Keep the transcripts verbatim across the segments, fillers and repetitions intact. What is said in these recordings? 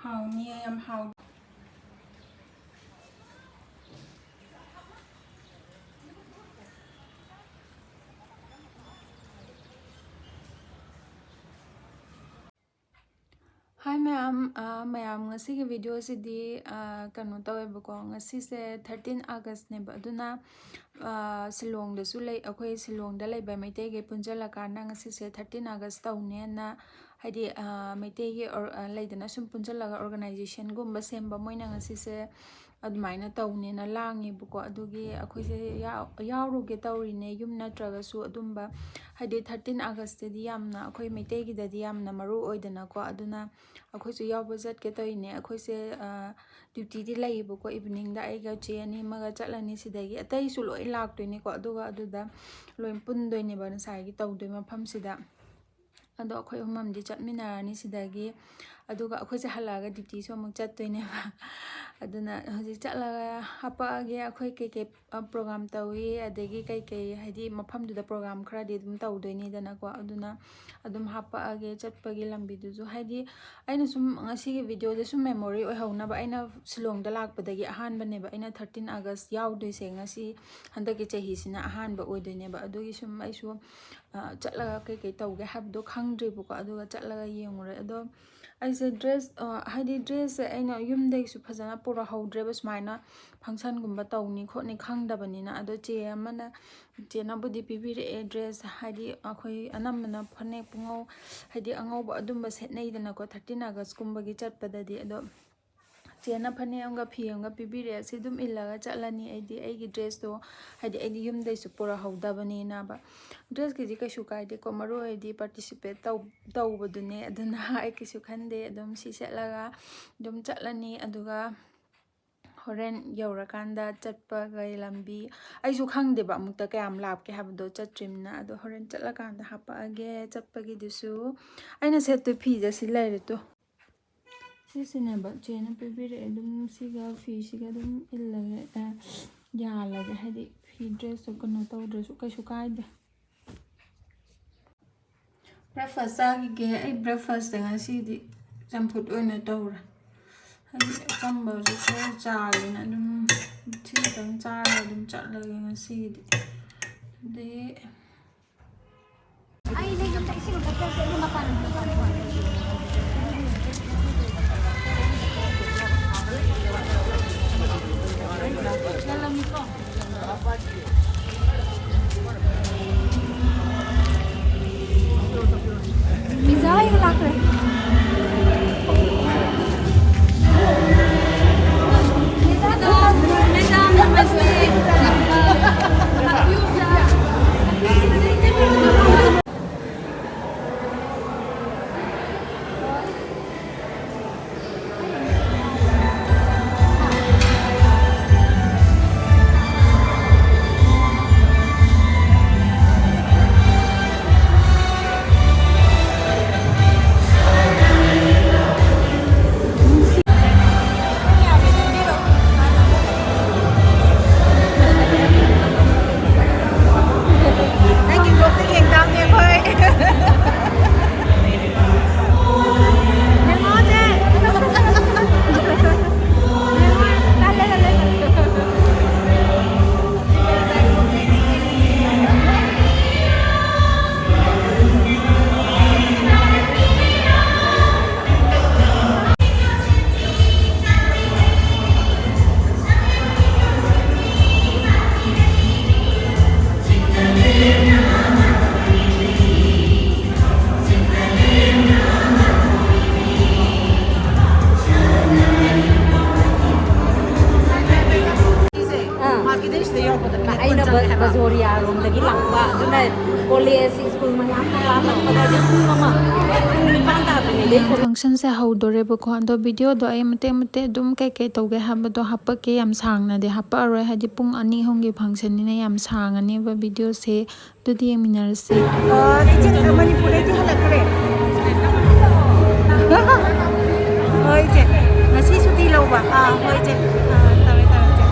ꯍꯥꯎꯅꯤ, ꯌꯥꯝ ꯍꯥꯎ꯫ ꯍꯥꯏ ꯃꯌꯥꯝ, ꯑ, ꯃꯌꯥꯝ, ꯉꯁꯤꯒꯤ ꯚꯤꯗꯤꯑꯣꯁꯤꯗꯤ, ꯑ, ꯀꯩꯅꯣ ꯇꯧꯋꯦꯕꯀꯣ, ꯉꯁꯤꯁꯦ ꯊꯥꯔꯇꯤꯟ ꯑꯥꯒꯁꯅꯦꯕ꯫ ꯑꯗꯨꯅ, ꯑ, ꯁꯤꯂꯣꯡꯗꯁꯨ ꯂꯩ, ꯑꯩꯈꯣꯏ ꯁꯤꯂꯣꯡꯗ ꯂꯩꯕ ꯃꯩꯇꯩꯒꯩ ꯄꯨꯟꯁꯤꯜꯂꯀꯥꯟꯗ ꯉꯁꯤꯁꯦ ꯊꯥꯔꯇꯤꯟ ꯑꯥꯒꯁ ꯇꯧꯅꯦꯅ, ꯍꯥꯏꯗꯤ, ꯑ, ꯃꯩꯇꯩꯒꯤ ꯑꯣꯔ-, ꯑ, ꯂꯩꯗꯅ, ꯁꯨꯝ ꯄꯨꯟꯁꯤꯜꯂꯒ ꯑꯣꯔꯒꯅꯥꯏꯖꯦꯁꯟꯒꯨꯝꯕ ꯁꯦꯝꯕ, ꯃꯣꯏꯅ ꯉꯁꯤꯁꯦ ꯑꯗꯨꯃꯥꯏꯅ ꯇꯧꯅꯦꯅ ꯂꯥꯡꯉꯦꯕꯀꯣ꯫ ꯑꯗꯨꯒꯤ ꯑꯩꯈꯣꯏꯁꯦ ꯌꯥꯎ-, ꯌꯥꯎꯔꯨꯒꯦ ꯇꯧꯔꯤꯅꯦ, ꯌꯨꯝ ꯅꯠꯇ꯭ꯔꯒꯁꯨ ꯑꯗꯨꯝꯕ, ꯍꯥꯏꯗꯤ ꯊꯥꯔꯇꯤꯟ ꯑꯥꯒꯁꯇꯗꯤ ꯌꯥꯝꯅ ꯑꯩꯈꯣꯏ ꯃꯩꯇꯩꯒꯤꯗꯗꯤ ꯌꯥꯝꯅ ꯃꯔꯨ ꯑꯣꯏꯗꯅꯀꯣ꯫ ꯑꯗꯨꯅ ꯑꯩꯈꯣꯏꯁꯨ ꯌꯥꯎꯕ ꯆꯠꯀꯦ ꯇꯧꯔꯤꯅꯦ꯫ ꯑꯩꯈꯣꯏꯁꯦ, ꯑ, ꯗ꯭ꯌꯨꯇꯤꯗꯤ ꯂꯩꯌꯦꯕꯀꯣ, ꯏꯚꯤꯅꯤꯡꯗ ꯑꯩꯒ ꯆꯦ ꯑꯅꯤ ꯑꯃꯒ ꯆꯠꯂꯅꯤ ꯁꯤꯗꯒꯤ꯫ ꯑꯇꯩꯁꯨ ꯂꯣꯏ ꯂꯥꯛꯇꯣꯏꯅꯤꯀꯣ꯫ ꯑꯗꯨꯒ ꯑꯗꯨꯗ ꯂꯣꯏ ꯄꯨꯟꯗꯣꯏꯅꯦꯕ ꯉꯁꯥꯏꯒꯤ ꯇꯧꯗꯣꯏ ꯃꯐꯝꯁꯤꯗ꯫ ꯑꯗꯣ ꯑꯩꯈꯣꯏ ꯑꯍꯨꯝ ꯑꯃꯗꯤ ꯆꯠꯃꯤꯟꯅꯔꯅꯤ ꯁꯤꯗꯒꯤ꯫ ꯑꯗꯨꯒ ꯑꯩꯈꯣꯏꯁꯦ ꯍꯜꯂꯛꯑꯒ ꯗ꯭ꯌꯨꯇꯤꯁꯨ ꯑꯃꯨꯛ ꯆꯠꯇꯣꯏꯅꯦꯕ꯫ ꯑꯗꯨꯅ ꯍꯧꯖꯤꯛ ꯆꯠꯂꯒ ꯍꯥꯄꯛꯑꯒꯦ ꯑꯩꯈꯣꯏ ꯀꯩꯀꯩ, ꯑ, ꯄ꯭ꯔꯣꯒ꯭ꯔꯥꯝ ꯇꯧꯏ, ꯑꯗꯒꯤ ꯀꯩꯀꯩ, ꯍꯥꯏꯗꯤ ꯃꯐꯝꯗꯨꯗ ꯄ꯭ꯔꯣꯒ꯭ꯔꯥꯝ ꯈꯔꯗꯤ ꯑꯗꯨꯝ ꯇꯧꯗꯣꯏꯅꯤꯗꯅꯀꯣ꯫ ꯑꯗꯨꯅ ꯑꯗꯨꯝ ꯍꯥꯄꯛꯑꯒꯦ ꯆꯠꯄꯒꯤ ꯂꯝꯕꯤꯗꯨꯁꯨ꯫ ꯍꯥꯏꯗꯤ ꯑꯩꯅ ꯁꯨꯝ ꯉꯁꯤꯒꯤ ꯚꯤꯗꯤꯑꯣꯁꯦ ꯁꯨꯝ ꯃꯦꯃꯣꯔꯤ ꯑꯣꯏꯍꯧꯅꯕ, ꯑꯩꯅ ꯁꯤꯂꯣꯡꯗ ꯂꯥꯛꯄꯗꯒꯤ ꯑꯍꯥꯟꯕꯅꯦꯕ ꯑꯩꯅ ꯊꯥꯔꯇꯤꯟ ꯑꯥꯒꯁ ꯌꯥꯎꯗꯣꯏꯁꯦ꯫ ꯉꯁꯤ ꯍꯟꯗꯛꯀꯤ ꯆꯍꯤꯁꯤꯅ ꯑꯍꯥꯟꯕ ꯑꯣꯏꯗꯣꯏꯅꯦꯕ꯫ ꯑꯗꯨꯒꯤ ꯁꯨꯝ ꯑꯩꯁꯨ, ꯑ, ꯆꯠꯂꯒ ꯀꯩꯀꯩ ꯇꯧꯒꯦ ꯍꯥꯏꯕꯗꯣ ꯈꯪꯗ꯭ꯔꯤꯕꯀꯣ꯫ ꯑꯗꯨꯒ ꯆꯠꯂꯒ ꯌꯦꯡꯉꯨꯔꯦ꯫ ꯑꯗꯣ ꯑꯩꯁꯦ ꯗ꯭ꯔꯦꯁ, ꯑ, ꯍꯥꯏꯗꯤ ꯗ꯭ꯔꯦꯁꯁꯦ ꯑꯩꯅ ꯌꯨꯝꯗꯒꯤꯁꯨ ꯐꯖꯅ ꯄꯨꯔꯛꯍꯧꯗ꯭ꯔꯦꯕ, ꯁꯨꯃꯥꯏꯅ ꯐꯪꯁꯟꯒꯨꯝꯕ ꯇꯧꯅꯤ ꯈꯣꯠꯅꯤ ꯈꯪꯗꯕꯅꯤꯅ꯫ ꯑꯗꯣ ꯆꯦ ꯑꯃꯅ, ꯆꯦꯅꯕꯨꯗꯤ ꯄꯤꯕꯤꯔꯛꯑꯦ ꯗ꯭ꯔꯦꯁ, ꯍꯥꯏꯗꯤ ꯑꯩꯈꯣꯏ ꯑꯅꯝꯕꯅ ꯐꯅꯦꯛ ꯄꯨꯡꯉꯧ, ꯍꯥꯏꯗꯤ ꯑꯉꯧꯕ ꯑꯗꯨꯝꯕ ꯁꯦꯠꯅꯩꯗꯅꯀꯣ ꯊꯥꯔꯇꯤꯟ ꯑꯥꯒꯁꯀꯨꯝꯕꯒꯤ ꯆꯠꯄꯗꯗꯤ꯫ ꯑꯗꯣ ꯆꯦꯅ ꯐꯅꯦꯛ ꯑꯃꯒ ꯐꯤ ꯑꯃꯒ ꯄꯤꯕꯤꯔꯛꯑꯦ꯫ ꯁꯤ ꯑꯗꯨꯝ ꯏꯜꯂꯒ ꯆꯠꯂꯅꯤ ꯑꯩꯗꯤ, ꯑꯩꯒꯤ ꯗ꯭ꯔꯦꯁꯇꯣ, ꯍꯥꯏꯗꯤ ꯑꯩꯗꯤ ꯌꯨꯝꯗꯩꯁꯨ ꯄꯨꯔꯛꯍꯧꯗꯕꯅꯤꯅꯕ꯫ ꯗ꯭ꯔꯦꯁꯀꯤꯗꯤ ꯀꯩꯁꯨ ꯀꯥꯏꯗꯦꯀꯣ, ꯃꯔꯨ ꯑꯣꯏꯗꯤ ꯄꯥꯔꯇꯤꯁꯤꯄꯦꯠ ꯇꯧ-, ꯇꯧꯕꯗꯨꯅꯦ꯫ ꯑꯗꯨꯅ ꯑꯩ ꯀꯩꯁꯨ ꯈꯟꯗꯦ꯫ ꯑꯗꯨꯝ ꯁꯤ ꯁꯦꯠꯂꯒ ꯑꯗꯨꯝ ꯆꯠꯂꯅꯤ꯫ ꯑꯗꯨꯒ ꯍꯣꯔꯦꯟ ꯌꯧꯔꯀꯥꯟꯗ ꯆꯠꯄꯒꯤ ꯂꯝꯕꯤ ꯑꯩꯁꯨ ꯈꯪꯗꯦꯕ, ꯑꯃꯨꯛꯇ ꯀꯌꯥꯝ ꯂꯥꯞꯀꯦ ꯍꯥꯏꯕꯗꯣ ꯆꯠꯇ꯭ꯔꯤꯝꯅ꯫ ꯑꯗꯣ ꯍꯣꯔꯦꯟ ꯆꯠꯂꯀꯥꯟꯗ ꯍꯥꯄꯛꯑꯒꯦ ꯆꯠꯄꯒꯤꯗꯨꯁꯨ꯫ ꯑꯩꯅ ꯁꯦꯠꯇꯣꯏ ꯐꯤꯁꯦ ꯁꯤ ꯂꯩꯔꯦ ꯇꯨ꯫ ꯁꯤꯁꯤꯅꯦꯕ ꯆꯦꯅ ꯄꯤꯕꯤꯔꯛꯑꯦ꯫ ꯑꯗꯨꯝ ꯁꯤꯒ ꯐꯤꯁꯤꯒ ꯑꯗꯨꯝ ꯏꯜꯂꯒꯦ, ꯑ, ꯌꯥꯜꯂꯒꯦ꯫ ꯍꯥꯏꯗꯤ ꯐꯤ ꯗ꯭ꯔꯦꯁꯇꯣ ꯀꯩꯅꯣ ꯇꯧꯗ꯭ꯔꯁꯨ ꯀꯩꯁꯨ ꯀꯥꯏꯗꯦ꯫ ꯕ꯭ꯔꯦꯛꯐꯥꯁ ꯆꯥꯈꯤꯒꯦ꯫ ꯑꯩ ꯕ꯭ꯔꯦꯛꯐꯥꯁꯇ ꯉꯁꯤꯗꯤ ꯆꯝꯐꯨꯠ ꯑꯣꯏꯅ ꯇꯧꯔꯦ꯫ ꯑꯩ ꯑꯆꯝꯕꯁꯨ ꯈꯔ ꯆꯥꯒꯦꯅ ꯑꯗꯨꯝ ꯁꯤ ꯈꯤꯇꯪ ꯆꯥꯔꯒ ꯑꯗꯨꯝ ꯆꯠꯂꯒꯦ ꯉꯁꯤꯒꯤꯗꯤ꯫ ꯑꯗꯩ ꯄꯤꯖꯥ ꯍꯣꯏꯒ ꯂꯥꯛꯈ꯭ꯔꯦ꯫ ꯅꯪꯒꯤ ꯕ꯭ꯂꯣꯛꯇ ꯌꯦꯡ ꯇꯥꯕꯅꯦ ꯑꯩꯈꯣꯏ꯫ ꯌꯦꯡꯉꯣ ꯆꯦ꯫ ꯇꯜꯂꯦ, ꯇꯜꯂꯦ꯫ ꯑꯥ꯫ ꯃꯥꯔꯀꯦꯠꯇꯩ ꯁꯤꯗ ꯌꯧꯔꯛꯄꯗ ꯃꯤꯅꯤꯠ ꯑꯩꯅ ꯀꯨꯟ ꯆꯪꯉꯦ ꯍꯥꯏꯕ꯫ ꯕꯖꯣꯔꯤꯌꯥꯔꯣꯝꯗꯒꯤ ꯂꯥꯛꯄ, ꯑꯗꯨꯅ ꯀꯣꯂꯦꯖ, ꯁ꯭ꯀꯨꯜ ꯃꯌꯥꯝ ꯂꯥꯞꯄꯗ ꯄꯨꯡ ꯑꯃ, ꯄꯨꯡ ꯅꯤꯄꯥꯟ ꯇꯥꯗ꯭ꯔꯤꯉꯩꯗꯩ ꯊꯣꯛ- ꯐꯪꯁꯟꯁꯦ ꯍꯧꯗꯣꯔꯦꯕꯀꯣ꯫ ꯑꯗꯣ ꯚꯤꯗꯤꯑꯣꯗꯣ ꯑꯩ ꯃꯇꯦꯛ ꯃꯇꯦꯛ ꯑꯗꯨꯝ ꯀꯩꯀꯩ ꯇꯧꯒꯦ ꯍꯥꯏꯕꯗꯣ ꯍꯥꯞꯄꯛꯀꯦ, ꯌꯥꯝ ꯁꯥꯡꯅꯗꯤ ꯍꯥꯞꯄꯛꯑꯔꯣꯏ, ꯍꯥꯏꯗꯤ ꯄꯨꯡ ꯑꯅꯤ ꯑꯍꯨꯝꯒꯤ ꯐꯪꯁꯟꯅꯤꯅ ꯌꯥꯝ ꯁꯥꯡꯉꯅꯦꯕ ꯚꯤꯗꯤꯑꯣꯁꯦ꯫ ꯑꯗꯨꯗꯤ ꯌꯦꯡꯃꯤꯟꯅꯔꯁꯤ꯫ ꯑ, ꯏꯆꯦ, ꯃꯅꯤꯄꯨꯔꯗꯩꯗꯤ ꯍꯜꯂꯛꯈ꯭ꯔꯦ꯫ ꯍꯣꯏ, ꯏꯆꯦ꯫ ꯉꯁꯤ ꯁꯨꯇꯤ ꯂꯧꯕ꯫ ꯑꯥ, ꯍꯣꯏ, ꯏꯆꯦ꯫ ꯑꯥ, ꯇꯧꯔꯦ, ꯇꯧꯔꯦ, ꯏꯆꯦ꯫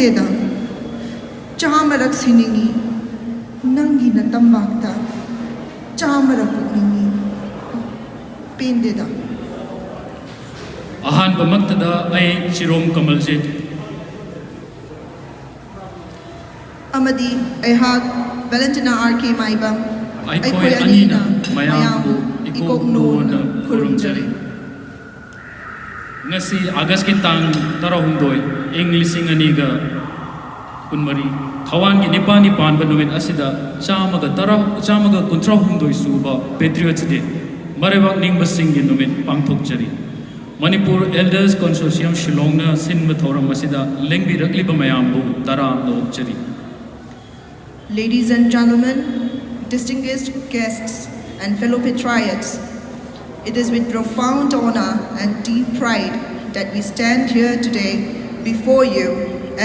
ꯄꯦꯟꯗꯦꯗ꯫ ꯆꯥꯝꯃꯔꯛ ꯁꯤꯅꯤꯡꯉꯤ, ꯅꯪꯒꯤ ꯅꯇꯝꯕꯥꯛꯇ ꯆꯥꯝꯃꯔꯛ ꯄꯣꯛꯅꯤꯡꯉꯤ꯫ ꯄꯦꯟꯗꯦꯗ꯫ ꯑꯍꯥꯟꯕꯃꯛꯇꯗ ꯑꯩ ꯆꯤꯔꯣꯝ ꯀꯃꯜꯖꯤꯠ꯫ ꯑꯃꯗꯤ ꯑꯩꯍꯥꯛ ꯚꯦꯂꯦꯟꯇꯤꯅꯥ ꯑꯥꯔ ꯀꯦ ꯃꯥꯏꯕꯝ, ꯑꯩꯈꯣꯏ ꯑꯅꯤꯅ ꯃꯌꯥꯝꯕꯨ ꯏꯀꯣꯛ ꯅꯣꯟꯅ ꯈꯨꯔꯨꯝꯖꯔꯤ꯫ ꯉꯁꯤ ꯑꯥꯒꯁꯀꯤ ꯇꯥꯡ ꯇꯔꯥꯍꯨꯝꯗꯣꯏ, ꯏꯪ ꯂꯤꯁꯤꯡ ꯑꯅꯤꯒ ꯀꯨꯟꯃꯔꯤ, ꯊꯋꯥꯟꯒꯤ ꯅꯤꯄꯥꯜꯅꯤ ꯄꯥꯟꯕ ꯅꯨꯃꯤꯠ ꯑꯁꯤꯗ ꯆꯥꯝꯃꯒ ꯇꯔꯥ, ꯆꯥꯝꯃꯒ ꯀꯨꯟꯊ꯭ꯔꯥ ꯍꯨꯝꯗꯣꯏ ꯁꯨꯕ Patriots Day, ꯃꯔꯩꯕꯥꯛ ꯅꯤꯡꯕꯁꯤꯡꯒꯤ ꯅꯨꯃꯤꯠ ꯄꯥꯡꯊꯣꯛꯆꯔꯤ꯫ ꯃꯅꯤꯄꯨꯔ Elders Consortium ꯁꯤꯂꯣꯡꯅ ꯁꯤꯟꯕ ꯊꯧꯔꯝ ꯑꯁꯤꯗ ꯂꯦꯡꯕꯤꯔꯛꯂꯤꯕ ꯃꯌꯥꯝꯕꯨ ꯇꯔꯥꯝꯅ ꯑꯣꯛꯆꯔꯤ꯫ Ladies and gentlemen, distinguished guests and fellow patriots, it is with profound honor and deep pride that we stand here today before you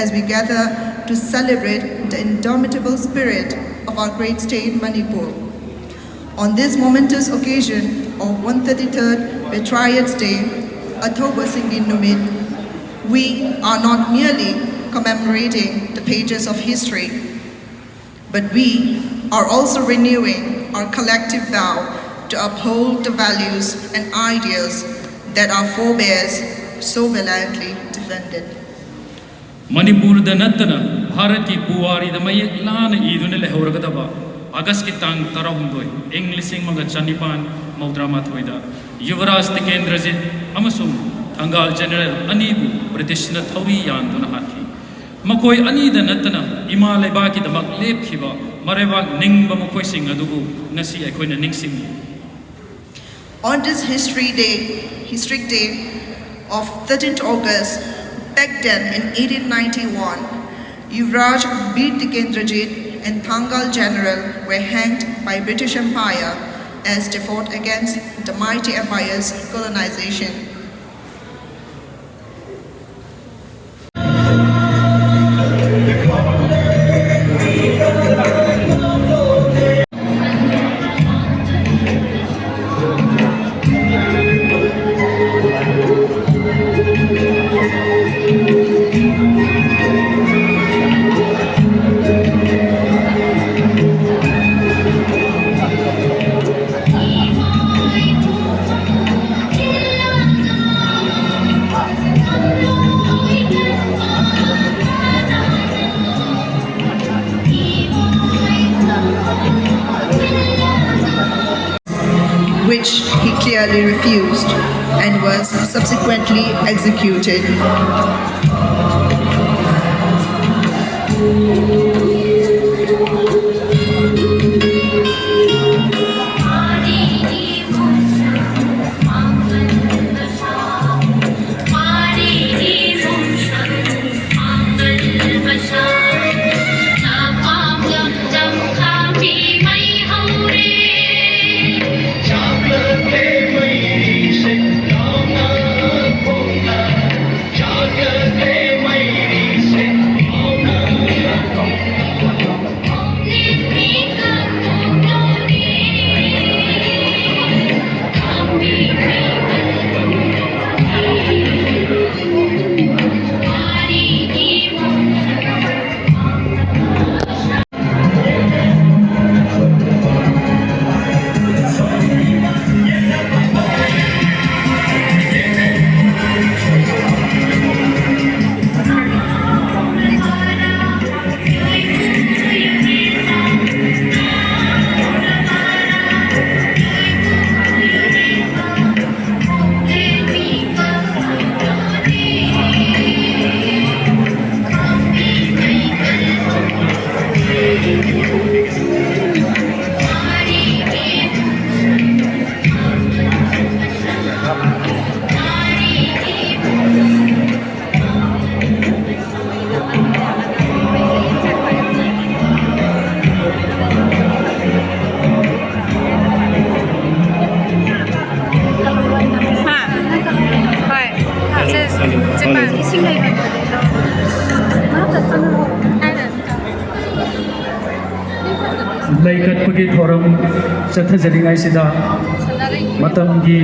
as we gather to celebrate the indomitable spirit of our great state, Manipur. On this momentous occasion of one thirty-third Patriots Day, Athouba Singin Numit, we are not merely commemorating the pages of history, but we are also renewing our collective vow to uphold the values and ideals that our forebears so valiantly defended. ꯃꯅꯤꯄꯨꯔꯗ ꯅꯠꯇꯅ ꯚꯥꯔꯠꯀꯤ ꯄꯨꯋꯥꯔꯤꯗ ꯃꯌꯦꯛ ꯂꯥꯅ ꯏꯗꯨꯅ ꯂꯩꯍꯧꯔꯒꯗꯕ ꯑꯥꯒꯁꯀꯤ ꯇꯥꯡ ꯇꯔꯥꯍꯨꯝꯗꯣꯏ, ꯏꯪ ꯂꯤꯁꯤꯡ ꯑꯃꯒ ꯆꯅꯤꯄꯥꯟ ꯃꯧꯗ꯭ꯔꯥ ꯃꯥꯊꯣꯏꯗ ꯌꯨꯕꯔꯥꯖ ꯇꯤꯀꯦꯟꯗ꯭ꯔꯖꯤꯠ ꯑꯃꯁꯨꯡ ꯊꯪꯒꯥꯜ ꯖꯦꯅꯔꯦꯜ ꯑꯅꯤꯕꯨ ꯕ꯭ꯔꯤꯇꯤꯁꯅ ꯊꯧꯔꯤ ꯌꯥꯟꯗꯨꯅ ꯍꯥꯠꯈꯤ꯫ ꯃꯈꯣꯏ ꯑꯅꯤꯗ ꯅꯠꯇꯅ ꯏꯃꯥ ꯂꯩꯕꯥꯛꯀꯤꯗꯃꯛ ꯂꯦꯞꯈꯤꯕ ꯃꯔꯩꯕꯥꯛ ꯅꯤꯡꯕ ꯃꯈꯣꯏꯁꯤꯡ ꯑꯗꯨꯕꯨ ꯉꯁꯤ ꯑꯩꯈꯣꯏꯅ ꯅꯤꯡꯁꯤꯡꯂꯤ꯫ On this history day, historic day of thirteenth August, back then in eighteen ninety-one, Yuvraj Bir Tikendrajit and Thangal General were hanged by British Empire as they fought against the mighty empire's colonization. Clearly refused and was subsequently executed. ꯍꯥ? ꯍꯣꯏ꯫ ꯁꯦ, ꯁꯦ ꯄꯥ꯫ ꯂꯩ ꯀꯠꯄꯒꯤ ꯊꯧꯔꯝ ꯆꯠꯊꯖꯔꯤꯉꯩꯁꯤꯗ ꯃꯇꯝꯒꯤ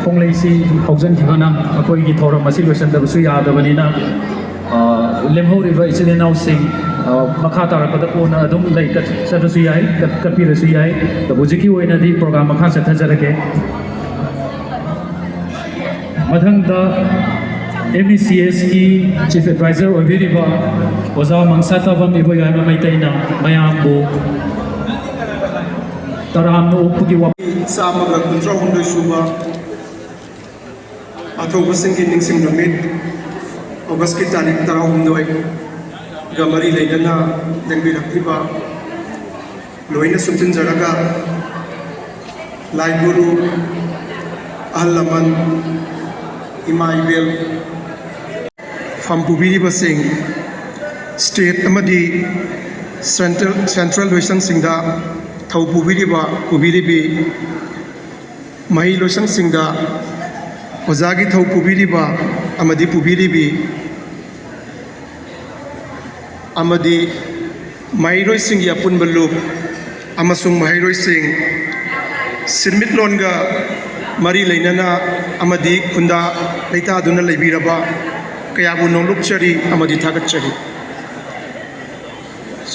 ꯈꯣꯡꯂꯩꯁꯤ ꯍꯧꯖꯤꯟꯈꯤꯕꯅ ꯑꯩꯈꯣꯏꯒꯤ ꯊꯧꯔꯝ ꯑꯁꯤ ꯂꯣꯏꯁꯤꯟꯗꯕꯁꯨ ꯌꯥꯗꯕꯅꯤꯅ, ꯑ, ꯂꯦꯝꯍꯧꯔꯤꯕ ꯏꯆꯤꯜ ꯏꯅꯥꯎꯁꯤꯡ, ꯑ, ꯃꯈꯥ ꯇꯥꯔꯛꯄꯗ ꯀꯣꯟꯅ ꯑꯗꯨꯝ ꯂꯩ ꯀꯠ-, ꯆꯠꯂꯁꯨ ꯌꯥꯏ, ꯀꯠ-, ꯀꯠꯄꯤꯔꯁꯨ ꯌꯥꯏ꯫ ꯑꯗꯣ ꯍꯧꯖꯤꯛꯀꯤ ꯑꯣꯏꯅꯗꯤ program ꯃꯈꯥ ꯆꯠꯊꯖꯔꯒꯦ꯫ ꯃꯊꯪꯗ M E C S ꯀꯤ Chief Advisor ꯑꯣꯏꯕꯤꯔꯤꯕ ꯑꯣꯖꯥ ꯃꯪꯁꯥ ꯇꯥꯕꯝ ꯏꯕꯣꯌꯥꯏꯃ ꯃꯩꯇꯩꯅ ꯃꯌꯥꯝꯕꯨ ꯇꯔꯥꯝꯅ ꯑꯣꯛꯄꯒꯤ ꯋꯥꯐꯝ꯫ ꯆꯥꯝꯃꯒ ꯀꯨꯟꯊ꯭ꯔꯥ ꯍꯨꯝꯗꯣꯏ ꯁꯨꯕ ꯑꯊꯧꯕꯁꯤꯡꯒꯤ ꯅꯤꯡꯁꯤꯡ ꯅꯨꯃꯤꯠ, ꯑꯣꯒꯁꯀꯤ ꯇꯥꯔꯤꯛ ꯇꯔꯥꯍꯨꯝꯗꯣꯏꯒ ꯃꯔꯤ ꯂꯩꯅꯅ ꯂꯦꯡꯕꯤꯔꯛꯂꯤꯕ ꯂꯣꯏꯅ ꯁꯨꯝꯖꯤꯟꯖꯔꯒ, ꯂꯥꯏ ꯒꯨꯔꯨ, ꯑꯍꯜ ꯂꯃꯟ, ꯏꯃꯥ ꯏꯕꯦꯜ, ꯐꯝ ꯄꯨꯕꯤꯔꯤꯕꯁꯤꯡ, ꯁ꯭ꯇꯦꯠ ꯑꯃꯗꯤ ꯁꯦꯟꯇ꯭ꯔꯦꯜ, ꯁꯦꯟꯇ꯭ꯔꯦꯜ ꯂꯣꯏꯁꯪꯁꯤꯡꯗ ꯊꯧ ꯄꯨꯕꯤꯔꯤꯕ, ꯄꯨꯕꯤꯔꯤꯕꯤ, ꯃꯍꯩ ꯂꯣꯏꯁꯪꯁꯤꯡꯗ ꯑꯣꯖꯥꯒꯤ ꯊꯧ ꯄꯨꯕꯤꯔꯤꯕ ꯑꯃꯗꯤ ꯄꯨꯕꯤꯔꯤꯕꯤ, ꯑꯃꯗꯤ ꯃꯍꯩꯔꯣꯏꯁꯤꯡꯒꯤ ꯑꯄꯨꯟꯕ ꯂꯨꯞ ꯑꯃꯁꯨꯡ ꯃꯍꯩꯔꯣꯏꯁꯤꯡ, ꯁꯤꯟꯃꯤꯠꯂꯣꯟꯒ ꯃꯔꯤ ꯂꯩꯅꯅ ꯑꯃꯗꯤ ꯈꯨꯟꯗꯥ ꯂꯩꯇꯥꯗꯨꯅ ꯂꯩꯕꯤꯔꯕ ꯀꯌꯥꯕꯨ ꯅꯣꯡꯂꯨꯛꯆꯔꯤ ꯑꯃꯗꯤ ꯊꯥꯒꯠꯆꯔꯤ꯫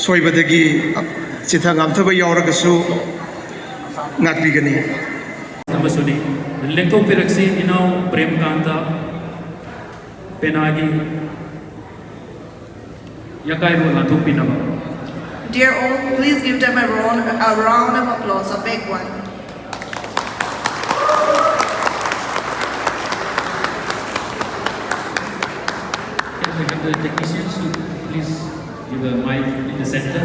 ꯁꯣꯏꯕꯗꯒꯤ ꯆꯤꯊ ꯉꯥꯝꯊꯕ ꯌꯥꯎꯔꯒꯁꯨ ꯉꯥꯛꯄꯤꯒꯅꯤ꯫ ꯑꯃꯁꯨꯅꯤ꯫ ꯂꯦꯡꯊꯣꯛꯄꯤꯔꯛꯁꯤ ꯏꯅꯥꯎ ꯄ꯭ꯔꯦꯝꯀꯥꯟꯇ ꯄꯦꯅꯥꯒꯤ ꯌꯥꯀꯥꯏꯔꯣ ꯂꯥꯟꯊꯣꯛꯄꯤꯅꯕ꯫ Dear all, please give them a round, a round of applause, a big one. Can we have the technicians to please give a mic in the center?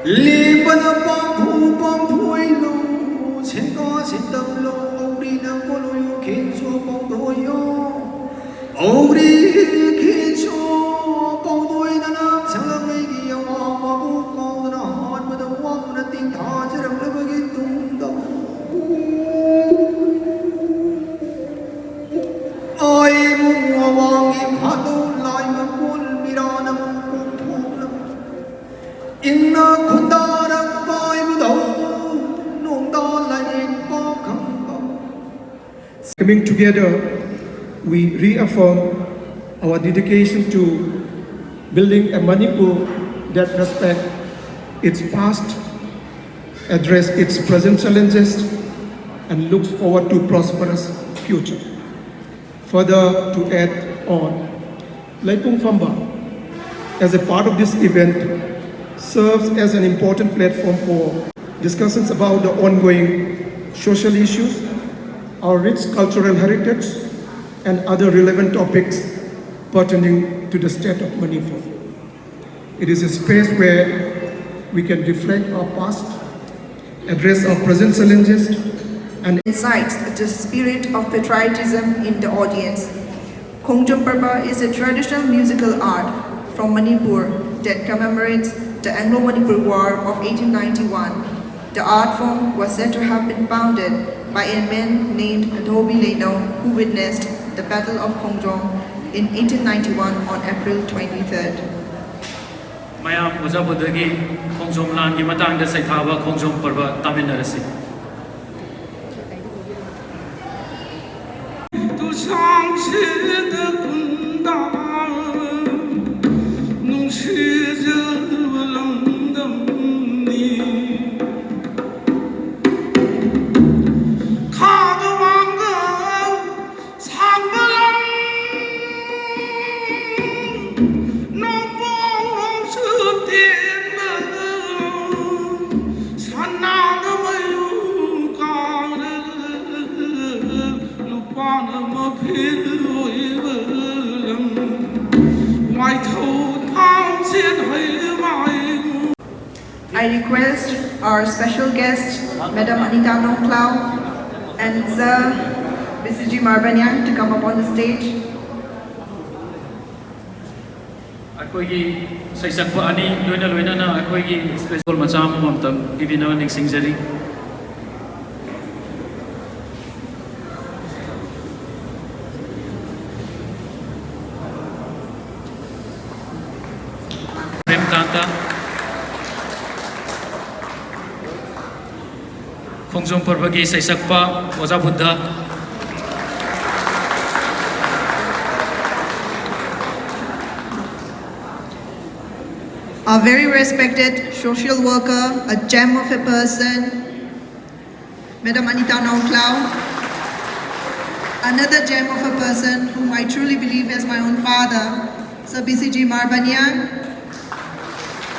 ꯂꯦꯝꯕꯅ ꯄꯥꯡꯐꯨ ꯄꯥꯡꯐꯣꯏꯂꯨ, ꯁꯦꯟꯀꯥ ꯁꯦꯟꯗꯝꯂꯨ, ꯎꯔꯤꯅ ꯀꯣꯂꯣꯌꯨ ꯈꯦꯟꯁꯨ ꯄꯥꯎꯗꯣꯌꯣ꯫ ꯎꯔꯤ ꯈꯦꯟꯁꯨ ꯄꯥꯎꯗꯣꯏꯅ ꯅꯝꯁꯤꯜꯂꯛꯂꯤꯒꯤ ꯑꯋꯥꯡꯕꯕꯨ ꯀꯥꯎꯗꯅ ꯍꯥꯟꯕꯗ ꯋꯥꯡꯅ ꯇꯦꯡꯊꯥꯖꯔꯛꯂꯕꯒꯤ ꯇꯨꯡꯗ ꯑꯩꯕꯨ ꯑꯋꯥꯡꯒꯤ ꯐꯥꯗꯧ ꯂꯥꯏ ꯃꯀꯣꯜ ꯃꯤꯔꯥꯅ ꯑꯃꯨꯛ ꯀꯣꯛꯊꯣꯛꯂꯕ ꯏꯪꯅ ꯈꯨꯟꯗꯥꯔꯛꯄ ꯏꯕꯨꯙꯧ ꯅꯣꯡꯗꯥ ꯂꯥꯏꯔꯦꯟ ꯄꯥꯈꯪꯕ꯫ Coming together, we reaffirm our dedication to building a Manipur that respects its past, address its present challenges, and looks forward to prosperous future. Further to add on, Leipung Famba, as a part of this event, serves as an important platform for discussions about the ongoing social issues, our rich cultural heritage, and other relevant topics pertaining to the state of Manipur. It is a space where we can reflect our past, address our present challenges, and incites the spirit of patriotism in the audience. Khongjom Parba is a traditional musical art from Manipur that commemorates the Anglo-Manipur War of eighteen ninety-one. The art form was said to have been founded by a man named Dhobi Leino, who witnessed the Battle of Khongjom in eighteen ninety-one on April twenty-third. ꯃꯌꯥꯝ ꯑꯣꯖꯥ ꯕꯨꯙꯒꯤ ꯈꯣꯡꯖꯣꯝ ꯂꯥꯟꯒꯤ ꯃꯇꯥꯡꯗ ꯁꯩꯊꯥꯕ ꯈꯣꯡꯖꯣꯝ ꯄꯔꯕ ꯇꯥꯃꯤꯟꯅꯔꯁꯤ꯫ ꯇꯨꯁꯥꯡꯁꯤꯗ ꯈꯨꯟꯗꯥ ꯅꯨꯡꯁꯤꯖꯕ ꯂꯝꯗꯝꯅꯤ꯫ ꯈꯥꯒ ꯋꯥꯡꯒ ꯁꯥꯡꯕ ꯂꯝ ꯅꯣꯡꯄꯣꯛ ꯅꯣꯡꯆꯨꯞ ꯇꯦꯟꯕ ꯁꯅꯥꯒ ꯃꯌꯨ I request our special guest, Madam Anita Nongkhlaw and Sir B C G Marbaniang to come up on the stage. ꯑꯩꯈꯣꯏꯒꯤ ꯁꯩꯁꯛꯄ ꯑꯅꯤ ꯂꯣꯏꯅ ꯂꯣꯏꯅꯅ ꯑꯩꯈꯣꯏꯒꯤ special ꯃꯆꯥ ꯑꯃꯃꯝꯇꯪ ꯄꯤꯕꯤꯅꯕ ꯅꯤꯡꯁꯤꯡꯖꯔꯤ꯫ ꯄ꯭ꯔꯦꯝꯀꯥꯟꯇ꯫ ꯈꯣꯡꯖꯣꯝ ꯄꯔꯕꯒꯤ ꯁꯩꯁꯛꯄ ꯑꯣꯖꯥ Buddha. A very respected social worker, a gem of a person, Madam Anita Nongkhlaw. Another gem of a person whom I truly believe as my own father, Sir B C G Marbaniang.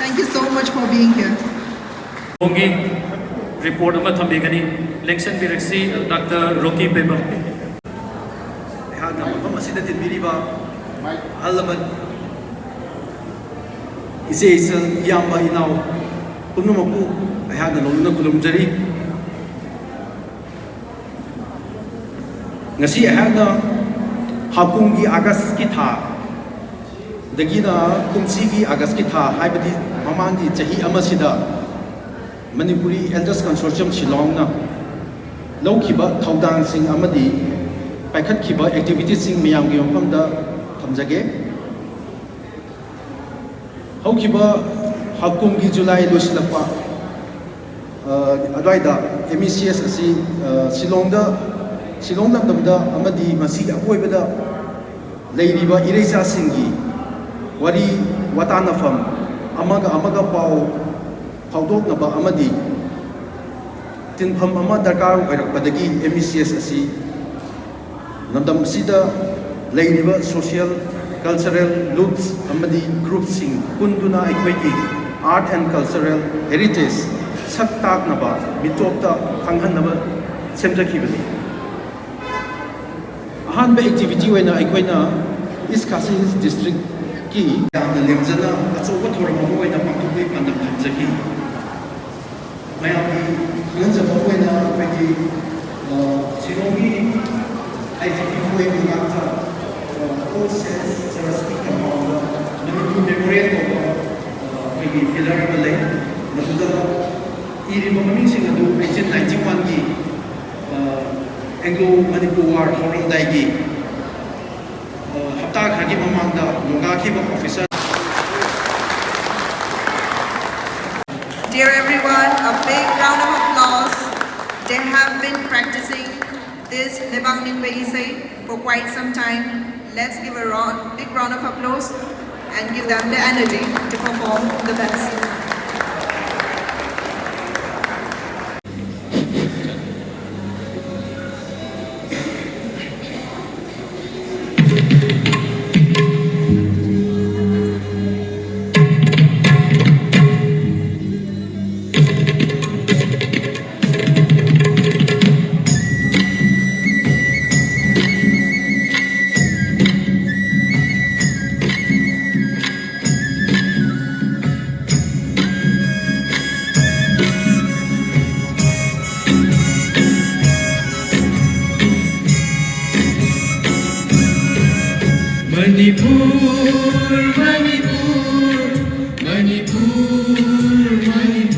Thank you so much for being here. ꯈꯣꯡꯒꯤ report ꯑꯃ ꯊꯝꯕꯤꯒꯅꯤ꯫ ꯂꯦꯡꯁꯟꯕꯤꯔꯛꯁꯤ, Doctor Rocky ꯄꯦꯝꯕꯝ꯫ ꯑꯩꯍꯥꯛꯅ ꯃꯐꯝ ꯑꯁꯤꯗ ꯇꯤꯟꯕꯤꯔꯤꯕ ꯑꯍꯜ ꯂꯃꯟ, ꯏꯆꯦ ꯏꯆꯜ, ꯏꯌꯥꯝꯕ ꯏꯅꯥꯎ ꯄꯨꯝꯅꯃꯛꯄꯨ ꯑꯩꯍꯥꯛꯅ ꯅꯧꯅ ꯈꯨꯔꯨꯝꯖꯔꯤ꯫ ꯉꯁꯤ ꯑꯩꯍꯥꯛꯅ ꯍꯥꯀꯨꯝꯒꯤ ꯑꯥꯒꯁꯀꯤ ꯊꯥ ꯗꯒꯤꯅ ꯀꯨꯝꯁꯤꯒꯤ ꯑꯥꯒꯁꯀꯤ ꯊꯥ, ꯍꯥꯏꯕꯗꯤ ꯃꯃꯥꯡꯒꯤ ꯆꯍꯤ ꯑꯃꯁꯤꯗ ꯃꯅꯤꯄꯨꯔꯤ Elders Consortium ꯁꯤꯂꯣꯡꯅ ꯂꯧꯈꯤꯕ ꯊꯧꯗꯥꯡꯁꯤꯡ ꯑꯃꯗꯤ ꯄꯥꯏꯈꯠꯈꯤꯕ activityꯁꯤꯡ ꯃꯌꯥꯝꯒꯤ ꯃꯐꯝꯗ ꯊꯝꯖꯒꯦ꯫ ꯍꯧꯈꯤꯕ ꯍꯥꯀꯨꯝꯒꯤ ꯖꯨꯂꯥꯏ ꯂꯣꯏꯁꯤꯜꯂꯛꯄ, ꯑ, ꯑꯗꯨꯋꯥꯏꯗ M E C S ꯑꯁꯤ, ꯑ, ꯁꯤꯂꯣꯡꯗ, ꯁꯤꯂꯣꯡ ꯂꯝꯗꯝꯗ ꯑꯃꯗꯤ ꯃꯁꯤꯒꯤ ꯑꯀꯣꯏꯕꯗ ꯂꯩꯔꯤꯕ ꯏꯔꯩꯆꯥꯁꯤꯡꯒꯤ ꯋꯥꯔꯤ ꯋꯥꯇꯥꯅꯐꯝ, ꯑꯃꯒ ꯑꯃꯒ ꯄꯥꯎ ꯐꯥꯎꯗꯣꯛꯅꯕ ꯑꯃꯗꯤ ꯇꯤꯟꯐꯝ ꯑꯃ ꯗꯔꯀꯥꯔ ꯑꯣꯏꯔꯛꯄꯗꯒꯤ M E C S ꯑꯁꯤ ꯂꯝꯗꯝ ꯑꯁꯤꯗ ꯂꯩꯔꯤꯕ social, cultural loops ꯑꯃꯗꯤ groupꯁꯤꯡ ꯄꯨꯟꯗꯨꯅ ꯑꯩꯈꯣꯏꯒꯤ art and cultural heritage ꯁꯛ ꯇꯥꯛꯅꯕ, ꯃꯤꯇꯣꯞꯇ ꯈꯪꯍꯟꯅꯕ ꯁꯦꯝꯖꯈꯤꯕꯅꯤ꯫ ꯑꯍꯥꯟꯕ activity ꯑꯣꯏꯅ ꯑꯩꯈꯣꯏꯅ East Khasi Hills Districtꯀꯤ ꯌꯥꯝꯅ ꯂꯦꯝꯖꯅ ꯑꯆꯧꯕ ꯊꯧꯔꯝ ꯑꯃ ꯑꯣꯏꯅ ꯄꯥꯡꯊꯣꯛꯄꯒꯤ ꯄꯥꯟꯗꯝ ꯊꯝꯖꯈꯤ꯫ ꯃꯌꯥꯝꯒꯤ ꯈꯪꯍꯟꯖꯕ ꯑꯣꯏꯅ ꯑꯩꯈꯣꯏꯒꯤ, ꯑ, ꯁꯤꯂꯣꯡꯒꯤ ꯑꯥꯏ ꯖꯤ ꯄꯤ ꯈꯣꯏ ꯃꯅꯥꯛꯇ, ꯑ, ꯑꯣꯜ ꯁꯦꯟꯁ ꯆꯔꯆꯀꯤ ꯀꯝꯄꯥꯎꯟꯗ ꯃꯅꯤꯄꯨꯔ ꯃꯦꯃꯣꯔꯤꯌꯦꯜ ꯀꯧꯕ, ꯑ, ꯑꯩꯈꯣꯏꯒꯤ ꯄꯤꯂꯔ ꯑꯃ ꯂꯩ꯫ ꯃꯗꯨꯗ ꯏꯔꯤꯕ ꯃꯃꯤꯡꯁꯤꯡ ꯑꯗꯨ ꯑꯩꯠꯇꯤꯟ ꯅꯥꯏꯟꯇꯤ ꯋꯥꯟꯒꯤ, ꯑ, ꯑꯦꯡꯒ꯭ꯂꯣ ꯃꯅꯤꯄꯨꯔ ꯋꯥꯔ ꯍꯧꯔꯝꯗꯥꯏꯒꯤ, ꯑ, ꯍꯞꯇꯥ ꯈꯔꯒꯤ ꯃꯃꯥꯡꯗ ꯅꯣꯡꯒꯥꯈꯤꯕ officer Dear everyone, a big round of applause. They have been practicing this Lebang Ningbe Isei for quite some time. Let's give a round, big round of applause and give them the energy to perform the best. Manipur, Manipur, Manipur, Manipur.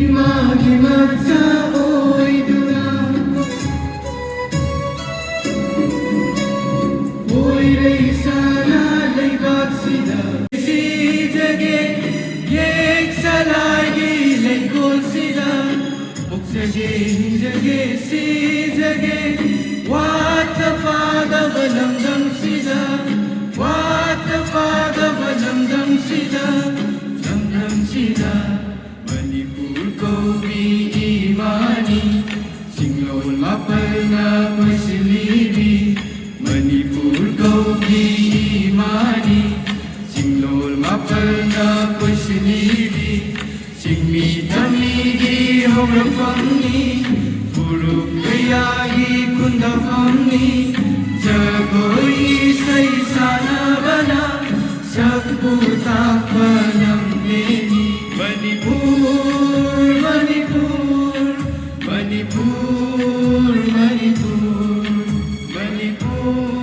ꯏꯃꯥꯒꯤ ꯃꯆꯥ ꯑꯣꯏꯗꯨꯅ ꯄꯣꯏꯔꯩ ꯁꯥꯅ ꯂꯩꯕꯥꯛꯁꯤꯗ ꯁꯤꯖꯒꯦ, ꯌꯦꯛ ꯁꯂꯥꯏꯒꯤ ꯂꯩꯀꯣꯜꯁꯤꯗ ꯄꯣꯛꯆꯒꯦ, ꯍꯤꯡꯖꯒꯦ, ꯁꯤꯖꯒꯦ, ꯋꯥꯠꯇ ꯄꯥꯗꯕ ꯂꯝꯗꯝꯁꯤꯗ, ꯋꯥꯠꯇ ꯄꯥꯗꯕ ꯂꯝꯗꯝꯁꯤꯗ, ꯂꯝꯗꯝꯁꯤꯗ ꯃꯅꯤꯄꯨꯔ ꯀꯧꯕꯤ ꯏꯃꯥꯅꯤ, ꯆꯤꯡꯂꯣꯜ ꯃꯥꯄꯜꯅ ꯀꯣꯏꯁꯤꯜꯂꯤꯕꯤ꯫ ꯃꯅꯤꯄꯨꯔ ꯀꯧꯕꯤ ꯏꯃꯥꯅꯤ, ꯆꯤꯡꯂꯣꯜ ꯃꯥꯄꯜꯅ ꯀꯣꯏꯁꯤꯜꯂꯤꯕꯤ꯫ ꯆꯤꯡꯃꯤ ꯇꯝꯃꯤꯒꯤ ꯍꯧꯔꯛꯐꯝꯅꯤ, ꯐꯨꯔꯨꯞ ꯀꯌꯥꯒꯤ ꯈꯨꯟꯗꯥꯐꯝꯅꯤ꯫ ꯖꯒꯣꯏ ꯏꯁꯩ ꯁꯥꯟꯅꯕꯅ ꯁꯛꯄꯨ ꯇꯥꯛꯄ ꯂꯝꯕꯤꯅꯤ꯫ ꯃꯅꯤꯄꯨꯔ, ꯃꯅꯤꯄꯨꯔ, ꯃꯅꯤꯄꯨꯔ, ꯃꯅꯤꯄꯨꯔ, ꯃꯅꯤꯄꯨꯔ,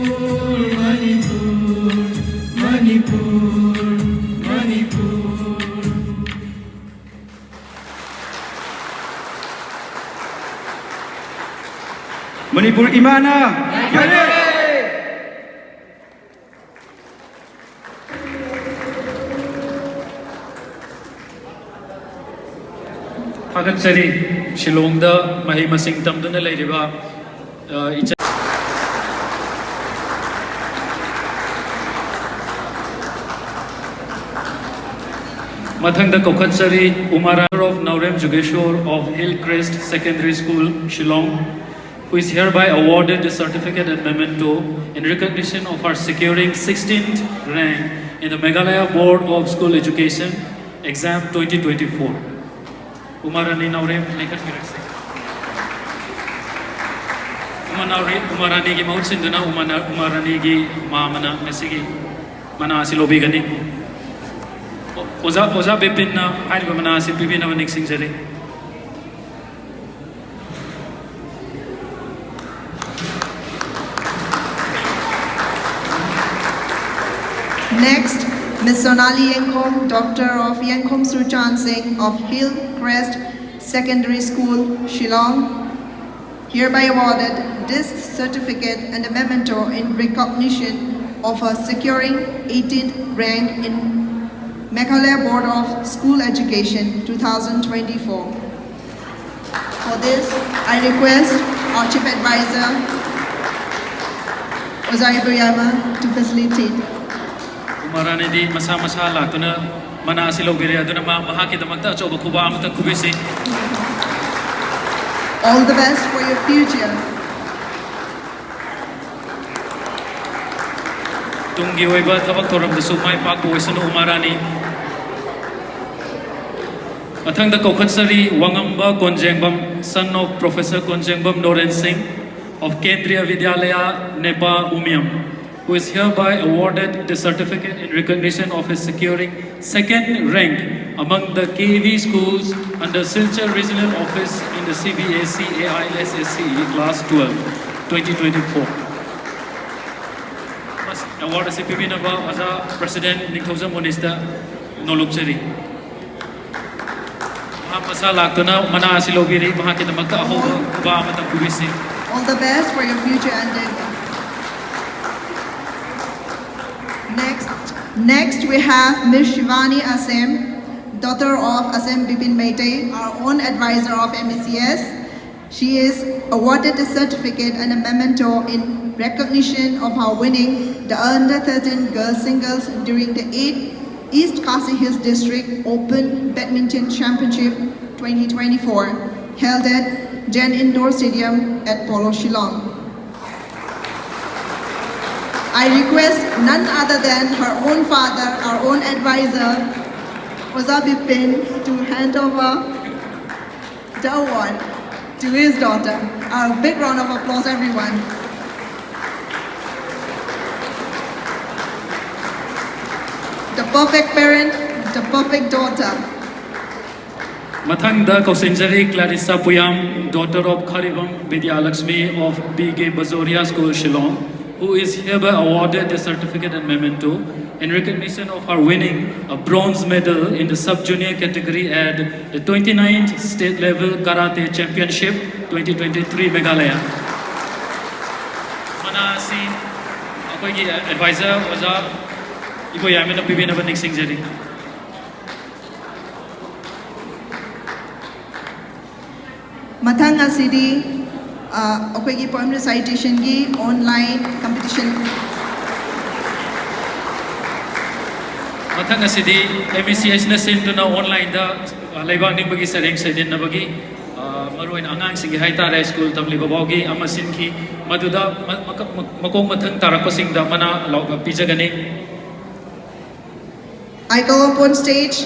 ꯃꯅꯤꯄꯨꯔ, ꯃꯅꯤꯄꯨꯔ, ꯃꯅꯤꯄꯨꯔ꯫ ꯃꯅꯤꯄꯨꯔ ꯏꯃꯥꯅ ꯌꯥꯏꯐꯔꯦ! ꯊꯥꯒꯠꯆꯔꯤ꯫ ꯁꯤꯂꯣꯡꯗ ꯃꯍꯩ ꯃꯁꯤꯡ ꯇꯝꯗꯨꯅ ꯂꯩꯔꯤꯕ, ꯑ, ꯏꯆꯟ-, ꯃꯊꯪꯗ ꯀꯧꯈꯠꯆꯔꯤ, ꯎꯃꯥꯔꯥ of Naorem Jogeshwar of Hillcrest Secondary School, Shillong, who is hereby awarded the certificate and memento in recognition of her securing sixteenth rank in the Meghalaya Board of School Education Exam twenty twenty-four. ꯎꯃꯥ ꯔꯥꯅꯤ ꯅꯥꯎꯔꯦꯝ ꯂꯦꯡꯈꯠꯄꯤꯔꯛꯁꯤ꯫ ꯎꯃꯥ ꯅꯥꯎꯔꯦꯝ, ꯎꯃꯥ ꯔꯥꯅꯤꯒꯤ ꯃꯍꯨꯠ ꯁꯤꯟꯗꯨꯅ ꯎꯃꯥ ꯅꯥ-, ꯎꯃꯥ ꯔꯥꯅꯤꯒꯤ ꯃꯥꯃꯅ ꯉꯁꯤꯒꯤ ꯃꯅꯥ ꯑꯁꯤ ꯂꯧꯕꯤꯒꯅꯤ꯫ ꯑꯣ-, ꯑꯣꯖꯥ, ꯑꯣꯖꯥ ꯕꯤꯄꯤꯟꯅ ꯍꯥꯏꯔꯤꯕ ꯃꯅꯥ ꯑꯁꯤ ꯄꯤꯕꯤꯅꯕ ꯅꯤꯡꯁꯤꯡꯖꯔꯤ꯫ Next, Miss Sonali Yengkhom, daughter of Yengkhom Surchan Singh of Hillcrest Secondary School, Shillong, hereby awarded this certificate and a memento in recognition of her securing eighteenth rank in Meghalaya Board of School Education two thousand twenty-four. For this, I request our Chief Advisor, Ojai Boyama, to facilitate. ꯎꯃꯥꯔꯥꯅꯤꯗꯤ ꯃꯁꯥ ꯃꯁꯥ ꯂꯥꯛꯇꯨꯅ ꯃꯅꯥ ꯑꯁꯤ ꯂꯧꯕꯤꯔꯦ꯫ ꯑꯗꯨꯅ ꯃꯥ ꯃꯍꯥꯛꯀꯤꯗꯃꯛꯇ ꯑꯆꯧꯕ ꯈꯨꯕꯥꯛ ꯑꯃꯇꯪ ꯈꯨꯕꯤꯁꯤ꯫ All the best for your future. ꯇꯨꯡꯒꯤ ꯑꯣꯏꯕ ꯊꯕꯛ ꯊꯧꯔꯝꯗꯁꯨ ꯃꯥꯏ ꯄꯥꯛꯄ ꯑꯣꯏꯁꯅꯨ ꯎꯃꯥꯔꯥꯅꯤ꯫ ꯃꯊꯪꯗ ꯀꯧꯈꯠꯆꯔꯤ ꯋꯥꯉꯝꯕ ꯀꯣꯟꯖꯦꯡꯕꯝ, son of Professor Konjengbam Noren Singh of Kendriya Vidyalaya Nepa Umiam, who is hereby awarded the certificate in recognition of his securing second rank among the K V schools under Silchar Regional Office in the C B S E A I S S C E Class twelve, twenty twenty-four. Award ꯑꯁꯤ ꯄꯤꯕꯤꯅꯕ ꯑꯣꯖꯥ president ꯅꯤꯡꯊꯧꯖꯝ ꯃꯣꯅꯤꯁꯇ ꯅꯣꯂꯨꯛꯆꯔꯤ꯫ ꯃꯍꯥꯛ ꯃꯁꯥ ꯂꯥꯛꯇꯨꯅ ꯃꯅꯥ ꯑꯁꯤ ꯂꯧꯕꯤꯔꯤ꯫ ꯃꯍꯥꯛꯀꯤꯗꯃꯛꯇ ꯑꯍꯧꯕ ꯈꯨꯕꯥꯛ ꯑꯃꯇꯪ ꯄꯤꯕꯤꯁꯤ꯫ All the best for your future endeavor. Next, next we have Miss Shivani Asem, daughter of Asem Bipin Meitei, our own advisor of M E C S. She is awarded a certificate and a memento in recognition of her winning the under thirteen girls singles during the eighth East Khasi Hills District Open Badminton Championship twenty twenty-four, held at Jain Indoor Stadium at Polo, Shillong. I request none other than her own father, our own advisor, Oza Bipin, to hand over the award to his daughter. A big round of applause, everyone. The perfect parent, the perfect daughter. ꯃꯊꯪꯗ ꯀꯧꯁꯤꯟꯖꯔꯤ Clarissa Puyam, daughter of Kharibam Vidya Lakshmi of B K Bajoria School, Shillong, who is hereby awarded the certificate and memento In recognition of her winning a bronze medal in the sub-junior category at the twenty-ninth State Level Karate Championship twenty twenty-three Meghalaya. ꯃꯅꯥ ꯑꯁꯤ ꯑꯩꯈꯣꯏꯒꯤ advisor ꯑꯣꯖꯥ ꯏꯕꯣꯌꯥꯏꯃꯅ ꯄꯤꯕꯤꯅꯕ ꯅꯤꯡꯁꯤꯡꯖꯔꯤ꯫ ꯃꯊꯪ ꯑꯁꯤꯗꯤ, ꯑ, ꯑꯩꯈꯣꯏꯒꯤ poem recitation ꯒꯤ online competition꯫ ꯃꯊꯪ ꯑꯁꯤꯗꯤ M E C S ꯅ ꯁꯤꯟꯗꯨꯅ online ꯗ, ꯑ, ꯂꯩꯕꯥꯛ ꯅꯤꯡꯕꯒꯤ ꯁꯩꯔꯦꯡ ꯁꯩꯗꯦꯟꯅꯕꯒꯤ, ꯑ, ꯃꯔꯨꯑꯣꯏꯅ ꯑꯉꯥꯡꯁꯤꯡꯒꯤ ꯍꯥꯏꯇꯥꯔꯦ, school ꯇꯝꯂꯤꯕ ꯐꯥꯎꯒꯤ ꯑꯃ ꯁꯤꯟꯈꯤ꯫ ꯃꯗꯨꯗ ꯃ-, ꯃꯀ-, ꯃ-, ꯃꯀꯣꯛ ꯃꯊꯪ ꯇꯥꯔꯛꯄꯁꯤꯡꯗ ꯃꯅꯥ ꯂꯧꯕ ꯄꯤꯖꯒꯅꯤ꯫ I call upon stage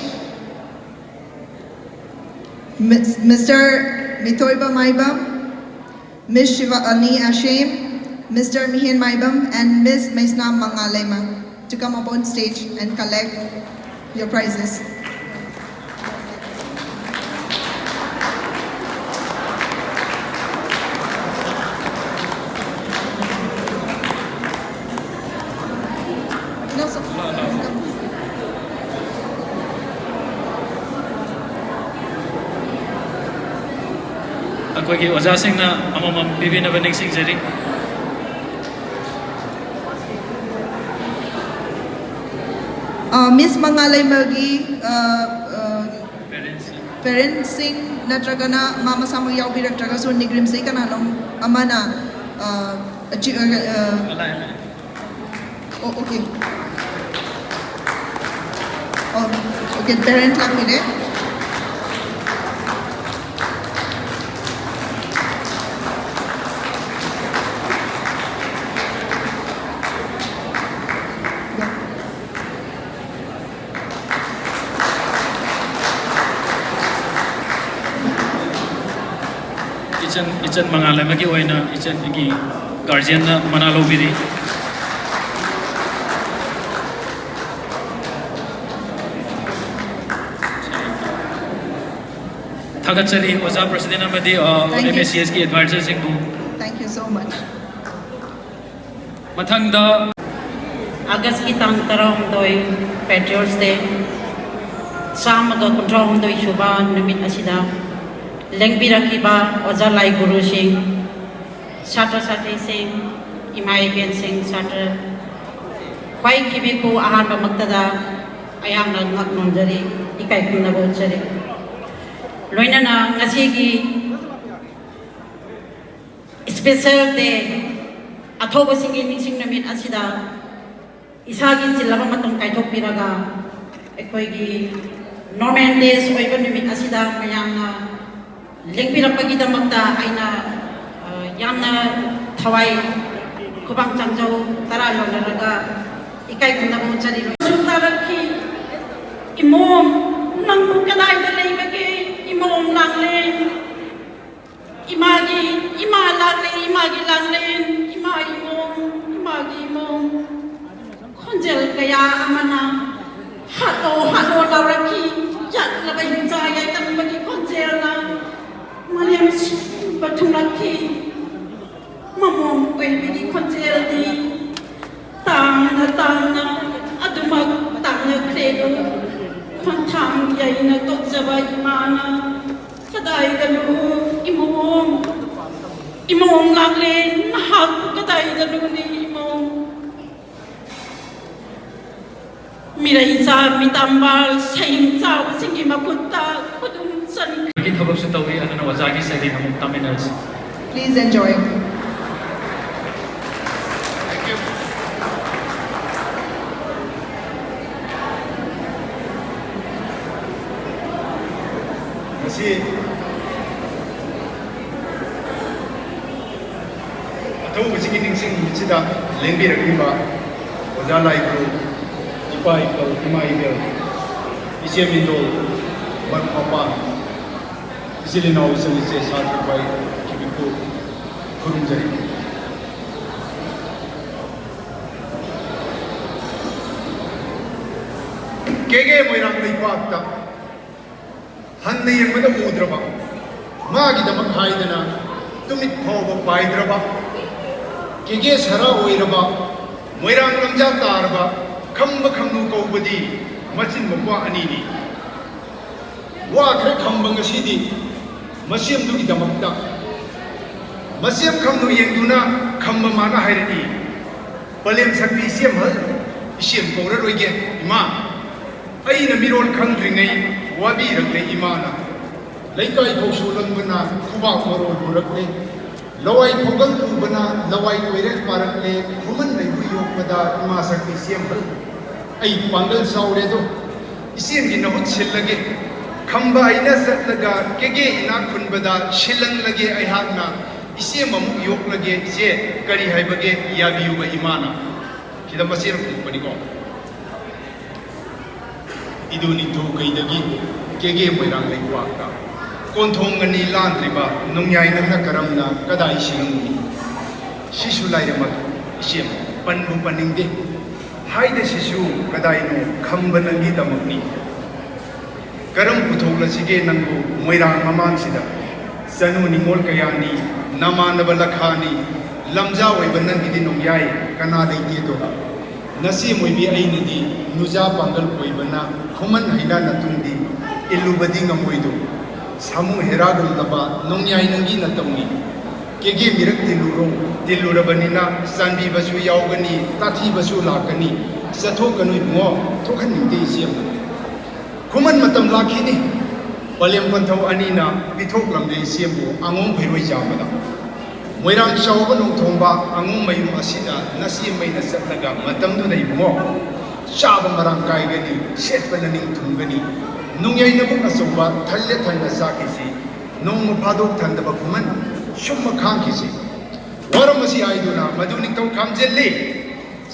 Miss, Mister Mithoiba Maibam, Miss Shivani Ashem, Mister Mihen Maibam, and Miss Meisna Mangaleima to come upon stage and collect your prizes. ꯑꯩꯈꯣꯏꯒꯤ ꯑꯣꯖꯥꯁꯤꯡꯅ ꯑꯃꯃꯝ ꯄꯤꯕꯤꯅꯕ ꯅꯤꯡꯁꯤꯡꯖꯔꯤ꯫ ꯑ, ꯃꯤꯁ ꯃꯉꯥꯂꯩꯃꯒꯤ, ꯑ, ꯑ, ꯄꯦꯔꯦꯟꯁꯁꯤꯡ ꯅꯠꯇ꯭ꯔꯒꯅ ꯃꯥ ꯃꯁꯥꯃꯛ ꯌꯥꯎꯕꯤꯔꯛꯇ꯭ꯔꯒꯁꯨ ꯅꯤꯒ꯭ꯔꯤꯝꯁꯇꯒꯤ ꯀꯅꯥꯅꯣꯝ ꯑꯃꯅ, ꯑ, ꯑꯆꯤ-, ꯑ, ꯑ, ꯑꯣ, okay. ꯑꯣ, okay, parent ꯂꯥꯛꯄꯤꯔꯦ꯫ ꯏꯆꯟ, ꯏꯆꯟ ꯃꯉꯥꯜ ꯑꯃꯒꯤ ꯑꯣꯏꯅ ꯏꯆꯟꯒꯤ guardian ꯅ ꯃꯅꯥ ꯂꯧꯕꯤꯔꯤ꯫ ꯊꯥꯒꯠꯆꯔꯤ ꯑꯣꯖꯥ president ꯑꯃꯗꯤ, ꯑ, Thank you. M A C S ꯀꯤ advisor ꯁꯤꯡꯕꯨ꯫ Thank you so much. ꯃꯊꯪꯗ ꯑꯥꯒꯁꯀꯤ ꯇꯥꯡ ꯇꯔꯥꯍꯨꯝꯗꯣꯏ, Patriots Day, ꯆꯥꯝꯃꯒ ꯀꯨꯟꯊ꯭ꯔꯥ ꯍꯨꯝꯗꯣꯏ ꯁꯨꯕ ꯅꯨꯃꯤꯠ ꯑꯁꯤꯗ ꯂꯦꯡꯕꯤꯔꯛꯂꯤꯕ ꯑꯣꯖꯥ ꯂꯥꯏ ꯒꯨꯔꯨꯁꯤꯡ, ꯁꯥꯇ꯭ꯔ ꯁꯥꯇ꯭ꯔꯤꯁꯤꯡ, ꯏꯃꯥ ꯏꯕꯦꯟꯁꯤꯡ, ꯁꯥꯇ꯭ꯔ ꯈ꯭ꯋꯥꯏ ꯈꯤꯕꯤꯛꯄꯨ ꯑꯍꯥꯟꯕꯃꯛꯇꯗ ꯑꯩꯍꯥꯛꯅ ꯉꯛ ꯅꯣꯝꯖꯔꯤ, ꯏꯀꯥꯏ ꯈꯨꯝꯅꯕ ꯎꯠꯆꯔꯤ꯫ ꯂꯣꯏꯅꯅ ꯉꯁꯤꯒꯤ special day, ꯑꯊꯧꯕꯁꯤꯡꯒꯤ ꯅꯤꯡꯁꯤꯡ ꯅꯨꯃꯤꯠ ꯑꯁꯤꯗ ꯏꯁꯥꯒꯤ ꯆꯤꯜꯂꯕ ꯃꯇꯝ ꯀꯥꯏꯊꯣꯛꯄꯤꯔꯒ ꯑꯩꯈꯣꯏꯒꯤ normal days ꯑꯣꯏꯕ ꯅꯨꯃꯤꯠ ꯑꯁꯤꯗ ꯃꯌꯥꯝꯅ ꯂꯦꯡꯕꯤꯔꯛꯄꯒꯤꯗꯃꯛꯇ ꯑꯩꯅ, ꯑ, ꯌꯥꯝꯅ ꯊꯋꯥꯏ ꯈꯨꯕꯥꯛ ꯆꯪꯖꯧ ꯇꯔꯥ ꯌꯧꯅꯔꯒ ꯏꯀꯥꯏ ꯈꯨꯝꯅꯕ ꯎꯠꯆꯔꯤ꯫ ꯁꯨ ꯇꯥꯔꯛꯈꯤ, "ꯏꯃꯣꯝ, ꯅꯪꯕꯨ ꯀꯗꯥꯏꯗ ꯂꯩꯕꯒꯦ? ꯏꯃꯣꯝ ꯂꯥꯡꯂꯦꯟ, ꯏꯃꯥꯒꯤ, ꯏꯃꯥ ꯂꯥꯡꯂꯦꯟ, ꯏꯃꯥꯒꯤ ꯂꯥꯡꯂꯦꯟ, ꯏꯃꯥ ꯏꯃꯣꯝ, ꯏꯃꯥꯒꯤ ꯏꯃꯣꯝ"꯫ ꯈꯣꯟꯖꯦꯜ ꯀꯌꯥ ꯑꯃꯅ "ꯍꯥꯠꯂꯣ, ꯍꯥꯠꯂꯣ" ꯂꯥꯎꯔꯛꯈꯤ꯫ ꯌꯥꯠꯂꯕ ꯍꯤꯡꯆꯥ ꯌꯥꯏꯇꯝꯕꯒꯤ ꯈꯣꯟꯖꯦꯜꯅ ꯃꯥꯂꯦꯝ ꯁꯤꯟꯕ ꯊꯨꯡꯂꯛꯈꯤ꯫ ꯃꯃꯣꯝ ꯑꯣꯏꯕꯤꯒꯤ ꯈꯣꯟꯖꯦꯜꯗꯤ ꯇꯥꯡꯅ ꯇꯥꯡꯅ ꯑꯗꯨꯃꯛ ꯇꯥꯡꯅꯈ꯭ꯔꯦꯗꯣ꯫ ꯈꯣꯟꯊꯥꯡ ꯌꯩꯅ ꯇꯣꯛꯆꯕ ꯏꯃꯥꯅ, "ꯀꯗꯥꯏꯗꯅꯣ ꯏꯃꯣꯝ? ꯏꯃꯣꯝ ꯂꯥꯛꯂꯦ, ꯅꯍꯥꯛꯄꯨ ꯀꯗꯥꯏꯗꯅꯣꯅꯦ ꯏꯃꯣꯝ?" ꯃꯤꯔꯩꯆꯥ, ꯃꯤꯇꯝꯕꯥꯜ, ꯁꯌꯤꯡ ꯆꯥꯎꯕꯁꯤꯡꯒꯤ ꯃꯈꯨꯠꯇ ꯈꯨꯗꯨꯝ ꯆꯟꯈ꯭ꯔꯦ꯫ ꯒꯤ ꯊꯕꯛꯁꯨ ꯇꯧꯏ, ꯑꯗꯨꯅ ꯑꯣꯖꯥꯒꯤ ꯁꯩꯔꯦꯡ ꯑꯃꯨꯛ ꯇꯥꯃꯤꯟꯅꯔꯁꯤ꯫ Please enjoy. ꯉꯁꯤ ꯑꯊꯧꯕꯁꯤꯡꯒꯤ ꯅꯤꯡꯁꯤꯡ ꯅꯨꯃꯤꯠꯁꯤꯗ ꯂꯦꯡꯕꯤꯔꯛꯂꯤꯕ ꯑꯣꯖꯥ ꯂꯥꯏ ꯒꯨꯔꯨ, ꯏꯄꯥ ꯏꯄꯨ, ꯏꯃꯥ ꯏꯕꯦꯜ, ꯏꯆꯦ ꯃꯤꯟꯗꯣꯜ, ꯃꯔꯨꯞ ꯃꯄꯥꯡ, ꯏꯆꯤꯜ ꯏꯅꯥꯎ, ꯏꯆꯜ ꯏꯆꯦ, ꯁꯥꯇ꯭ꯔ ꯈ꯭ꯋꯥꯏ ꯈꯤꯕꯤꯛꯄꯨ ꯈꯨꯔꯨꯝꯖꯔꯤ꯫ ꯀꯦꯒꯦ ꯃꯣꯏꯔꯥꯡ ꯂꯩꯄꯥꯛꯇ ꯍꯟꯅ ꯌꯦꯡꯕꯗ ꯎꯗ꯭ꯔꯕ, ꯃꯥꯒꯤꯗꯃꯛ ꯍꯥꯏꯗꯅ ꯇꯨꯃꯤꯠ ꯐꯥꯎꯕ ꯄꯥꯏꯗ꯭ꯔꯕ, ꯀꯦꯒꯦ ꯁꯔꯥ ꯑꯣꯏꯔꯕ, ꯃꯣꯏꯔꯥꯡ ꯂꯝꯖꯥ ꯇꯥꯔꯕ ꯈꯝꯕ ꯈꯝꯅꯨ ꯀꯧꯕꯗꯤ ꯃꯆꯤꯟ ꯃꯧꯄ꯭ꯋꯥ ꯑꯅꯤꯅꯤ꯫ ꯋꯥꯈ꯭ꯔꯦ ꯈꯝꯕ ꯉꯁꯤꯗꯤ ꯃꯁꯦꯝꯗꯨꯒꯤꯗꯃꯛꯇ꯫ ꯃꯁꯦꯝ ꯈꯝꯅꯨ ꯌꯦꯡꯗꯨꯅ ꯈꯝꯕ ꯃꯥꯅ ꯍꯥꯏꯔꯛꯏ, "ꯄꯂꯦꯝ ꯁꯛꯄꯤ ꯏꯆꯦꯝꯍꯜ, ꯏꯆꯦꯝ ꯀꯧꯔꯔꯣꯏꯒꯦ ꯏꯃꯥ꯫ ꯑꯩꯅ ꯃꯤꯔꯣꯜ ꯈꯪꯗ꯭ꯔꯤꯉꯩ ꯋꯥꯕꯤꯔꯛꯂꯦ ꯏꯃꯥꯅ꯫ ꯂꯩꯀꯥꯏ ꯐꯥꯎ ꯁꯣꯜꯂꯝꯕꯅ ꯈꯨꯕꯥꯛ ꯃꯔꯣꯜ ꯍꯨꯔꯛꯂꯦ꯫ ꯂꯋꯥꯏ ꯈꯣꯡꯒꯜ ꯄꯨꯕꯅ ꯂꯋꯥꯏ ꯀꯣꯏꯔꯦꯜ ꯄꯥꯔꯛꯂꯦ꯫ ꯈꯨꯃꯟ ꯂꯩꯕꯨ ꯌꯣꯛꯄꯗ ꯏꯃꯥ ꯁꯛꯄꯤ ꯏꯆꯦꯝꯍꯜ, ꯑꯩ ꯄꯥꯡꯒꯜ ꯆꯥꯎꯔꯦꯗꯣ꯫ ꯏꯆꯦꯝꯒꯤ ꯅꯍꯨꯠ ꯁꯤꯜꯂꯒꯦ꯫ ꯈꯝꯕ ꯑꯩꯅ ꯆꯠꯂꯒ ꯀꯦꯒꯦ ꯏꯅꯥꯛ ꯈꯨꯟꯕꯗ ꯁꯤꯜꯂꯪꯂꯒꯦ ꯑꯩꯍꯥꯛꯅ꯫ ꯏꯆꯦꯝ ꯑꯃꯨꯛ ꯌꯣꯛꯂꯒꯦ ꯏꯆꯦ, ꯀꯔꯤ ꯍꯥꯏꯕꯒꯦ ꯌꯥꯕꯤꯌꯨꯕ ꯏꯃꯥꯅ"꯫ ꯁꯤꯗ ꯃꯆꯦꯅ ꯈꯨꯝꯃꯛꯄꯅꯤꯀꯣ꯫ ꯏꯗꯨ ꯅꯤꯡꯊꯧ ꯀꯩꯗꯒꯤ ꯀꯦꯒꯦ ꯃꯣꯏꯔꯥꯡ ꯂꯩꯄꯥꯛꯇ ꯀꯣꯟꯊꯣꯡ ꯑꯅꯤ ꯂꯥꯟꯗ꯭ꯔꯤꯕ ꯅꯣꯡꯌꯥꯏ ꯅꯪꯅ ꯀꯔꯝꯅ ꯀꯗꯥꯏ ꯁꯤꯔꯝꯒꯅꯤ? ꯁꯤꯁꯨ ꯂꯥꯏꯔꯃꯛ ꯏꯆꯦꯝ, ꯄꯟꯕꯨ ꯄꯟꯅꯤꯡꯗꯦ꯫ ꯍꯥꯏꯗ ꯁꯤꯁꯨ ꯀꯗꯥꯏꯅꯣ ꯈꯝꯕ ꯅꯪꯒꯤꯗꯃꯛꯅꯤ꯫ ꯀꯔꯝ ꯄꯨꯊꯣꯛꯂꯁꯤꯒꯦ ꯅꯪꯕꯨ ꯃꯣꯏꯔꯥꯡ ꯃꯃꯥꯡꯁꯤꯗ? ꯆꯅꯨ ꯅꯤꯉꯣꯜ ꯀꯌꯥꯅꯤ, ꯅꯃꯥꯟꯅꯕ ꯂꯈꯥꯅꯤ, ꯂꯝꯖꯥ ꯑꯣꯏꯕ ꯅꯪꯒꯤꯗꯤ ꯅꯣꯡꯌꯥꯏ ꯀꯅꯥ ꯂꯩꯇꯦꯗꯣ꯫ ꯅꯆꯦ ꯃꯣꯏꯕꯤ ꯑꯩꯅꯗꯤ ꯅꯨꯖꯥ ꯄꯥꯡꯒꯜ ꯑꯣꯏꯕꯅ ꯈꯨꯃꯟ ꯍꯩꯅ ꯅꯇꯨꯡꯗꯤ ꯏꯜꯂꯨꯕꯗꯤ ꯉꯝꯃꯣꯏꯗꯣ꯫ ꯁꯥꯃꯨ ꯍꯦꯔꯥꯒꯨꯝꯂꯕ ꯅꯣꯡꯌꯥꯏ ꯅꯪꯒꯤ ꯅꯇꯧꯅꯤ꯫ ꯀꯦꯒꯦ ꯃꯤꯔꯛ ꯇꯤꯜꯂꯨꯔꯣ, ꯇꯤꯜꯂꯨꯔꯕꯅꯤꯅ ꯆꯥꯟꯕꯤꯕꯁꯨ ꯌꯥꯎꯒꯅꯤ, ꯇꯥꯊꯤꯕꯁꯨ ꯂꯥꯛꯀꯅꯤ꯫ ꯆꯠꯊꯣꯛꯀꯅꯨ ꯏꯕꯨꯡꯉꯣ, ꯊꯣꯛꯍꯟꯅꯤꯡꯗꯦ ꯏꯆꯦꯝꯕꯨ꯫ ꯈꯨꯃꯟ ꯃꯇꯝ ꯂꯥꯛꯈꯤꯅꯤ꯫ ꯄꯂꯦꯝ ꯄꯟꯊꯧ ꯑꯅꯤꯅ ꯄꯤꯊꯣꯛꯂꯝꯂꯦ ꯏꯆꯦꯝꯕꯨ ꯑꯉꯣꯝ ꯐꯩꯔꯣꯏ ꯆꯥꯝꯕꯗ꯫ ꯃꯣꯏꯔꯥꯡ ꯆꯥꯎꯕ ꯅꯣꯡꯊꯣꯡꯕ ꯑꯉꯣꯝ ꯃꯌꯨꯝ ꯑꯁꯤꯗ ꯅꯆꯦ ꯃꯩꯅ ꯆꯠꯂꯒ ꯃꯇꯝꯗꯨꯗ ꯏꯕꯨꯡꯉꯣ, ꯆꯥꯕ ꯃꯔꯥꯡ ꯀꯥꯏꯒꯅꯤ, ꯁꯦꯠꯄ ꯅꯅꯤꯡ ꯊꯨꯡꯒꯅꯤ꯫ ꯅꯣꯡꯌꯥꯏ ꯅꯕꯨꯛ ꯑꯆꯧꯕ ꯊꯜꯂꯦ ꯊꯟꯅ ꯆꯥꯈꯤꯁꯤ꯫ ꯅꯣꯡꯃ ꯐꯥꯗꯣꯛ ꯊꯟꯗꯕ ꯈꯨꯃꯟ ꯁꯨꯝꯕ ꯈꯥꯡꯈꯤꯁꯤ꯫ ꯋꯥꯔꯝ ꯑꯁꯤ ꯍꯥꯏꯗꯨꯅ ꯃꯗꯨ ꯅꯤꯡꯊꯧ ꯈꯥꯝꯖꯤꯜꯂꯤ꯫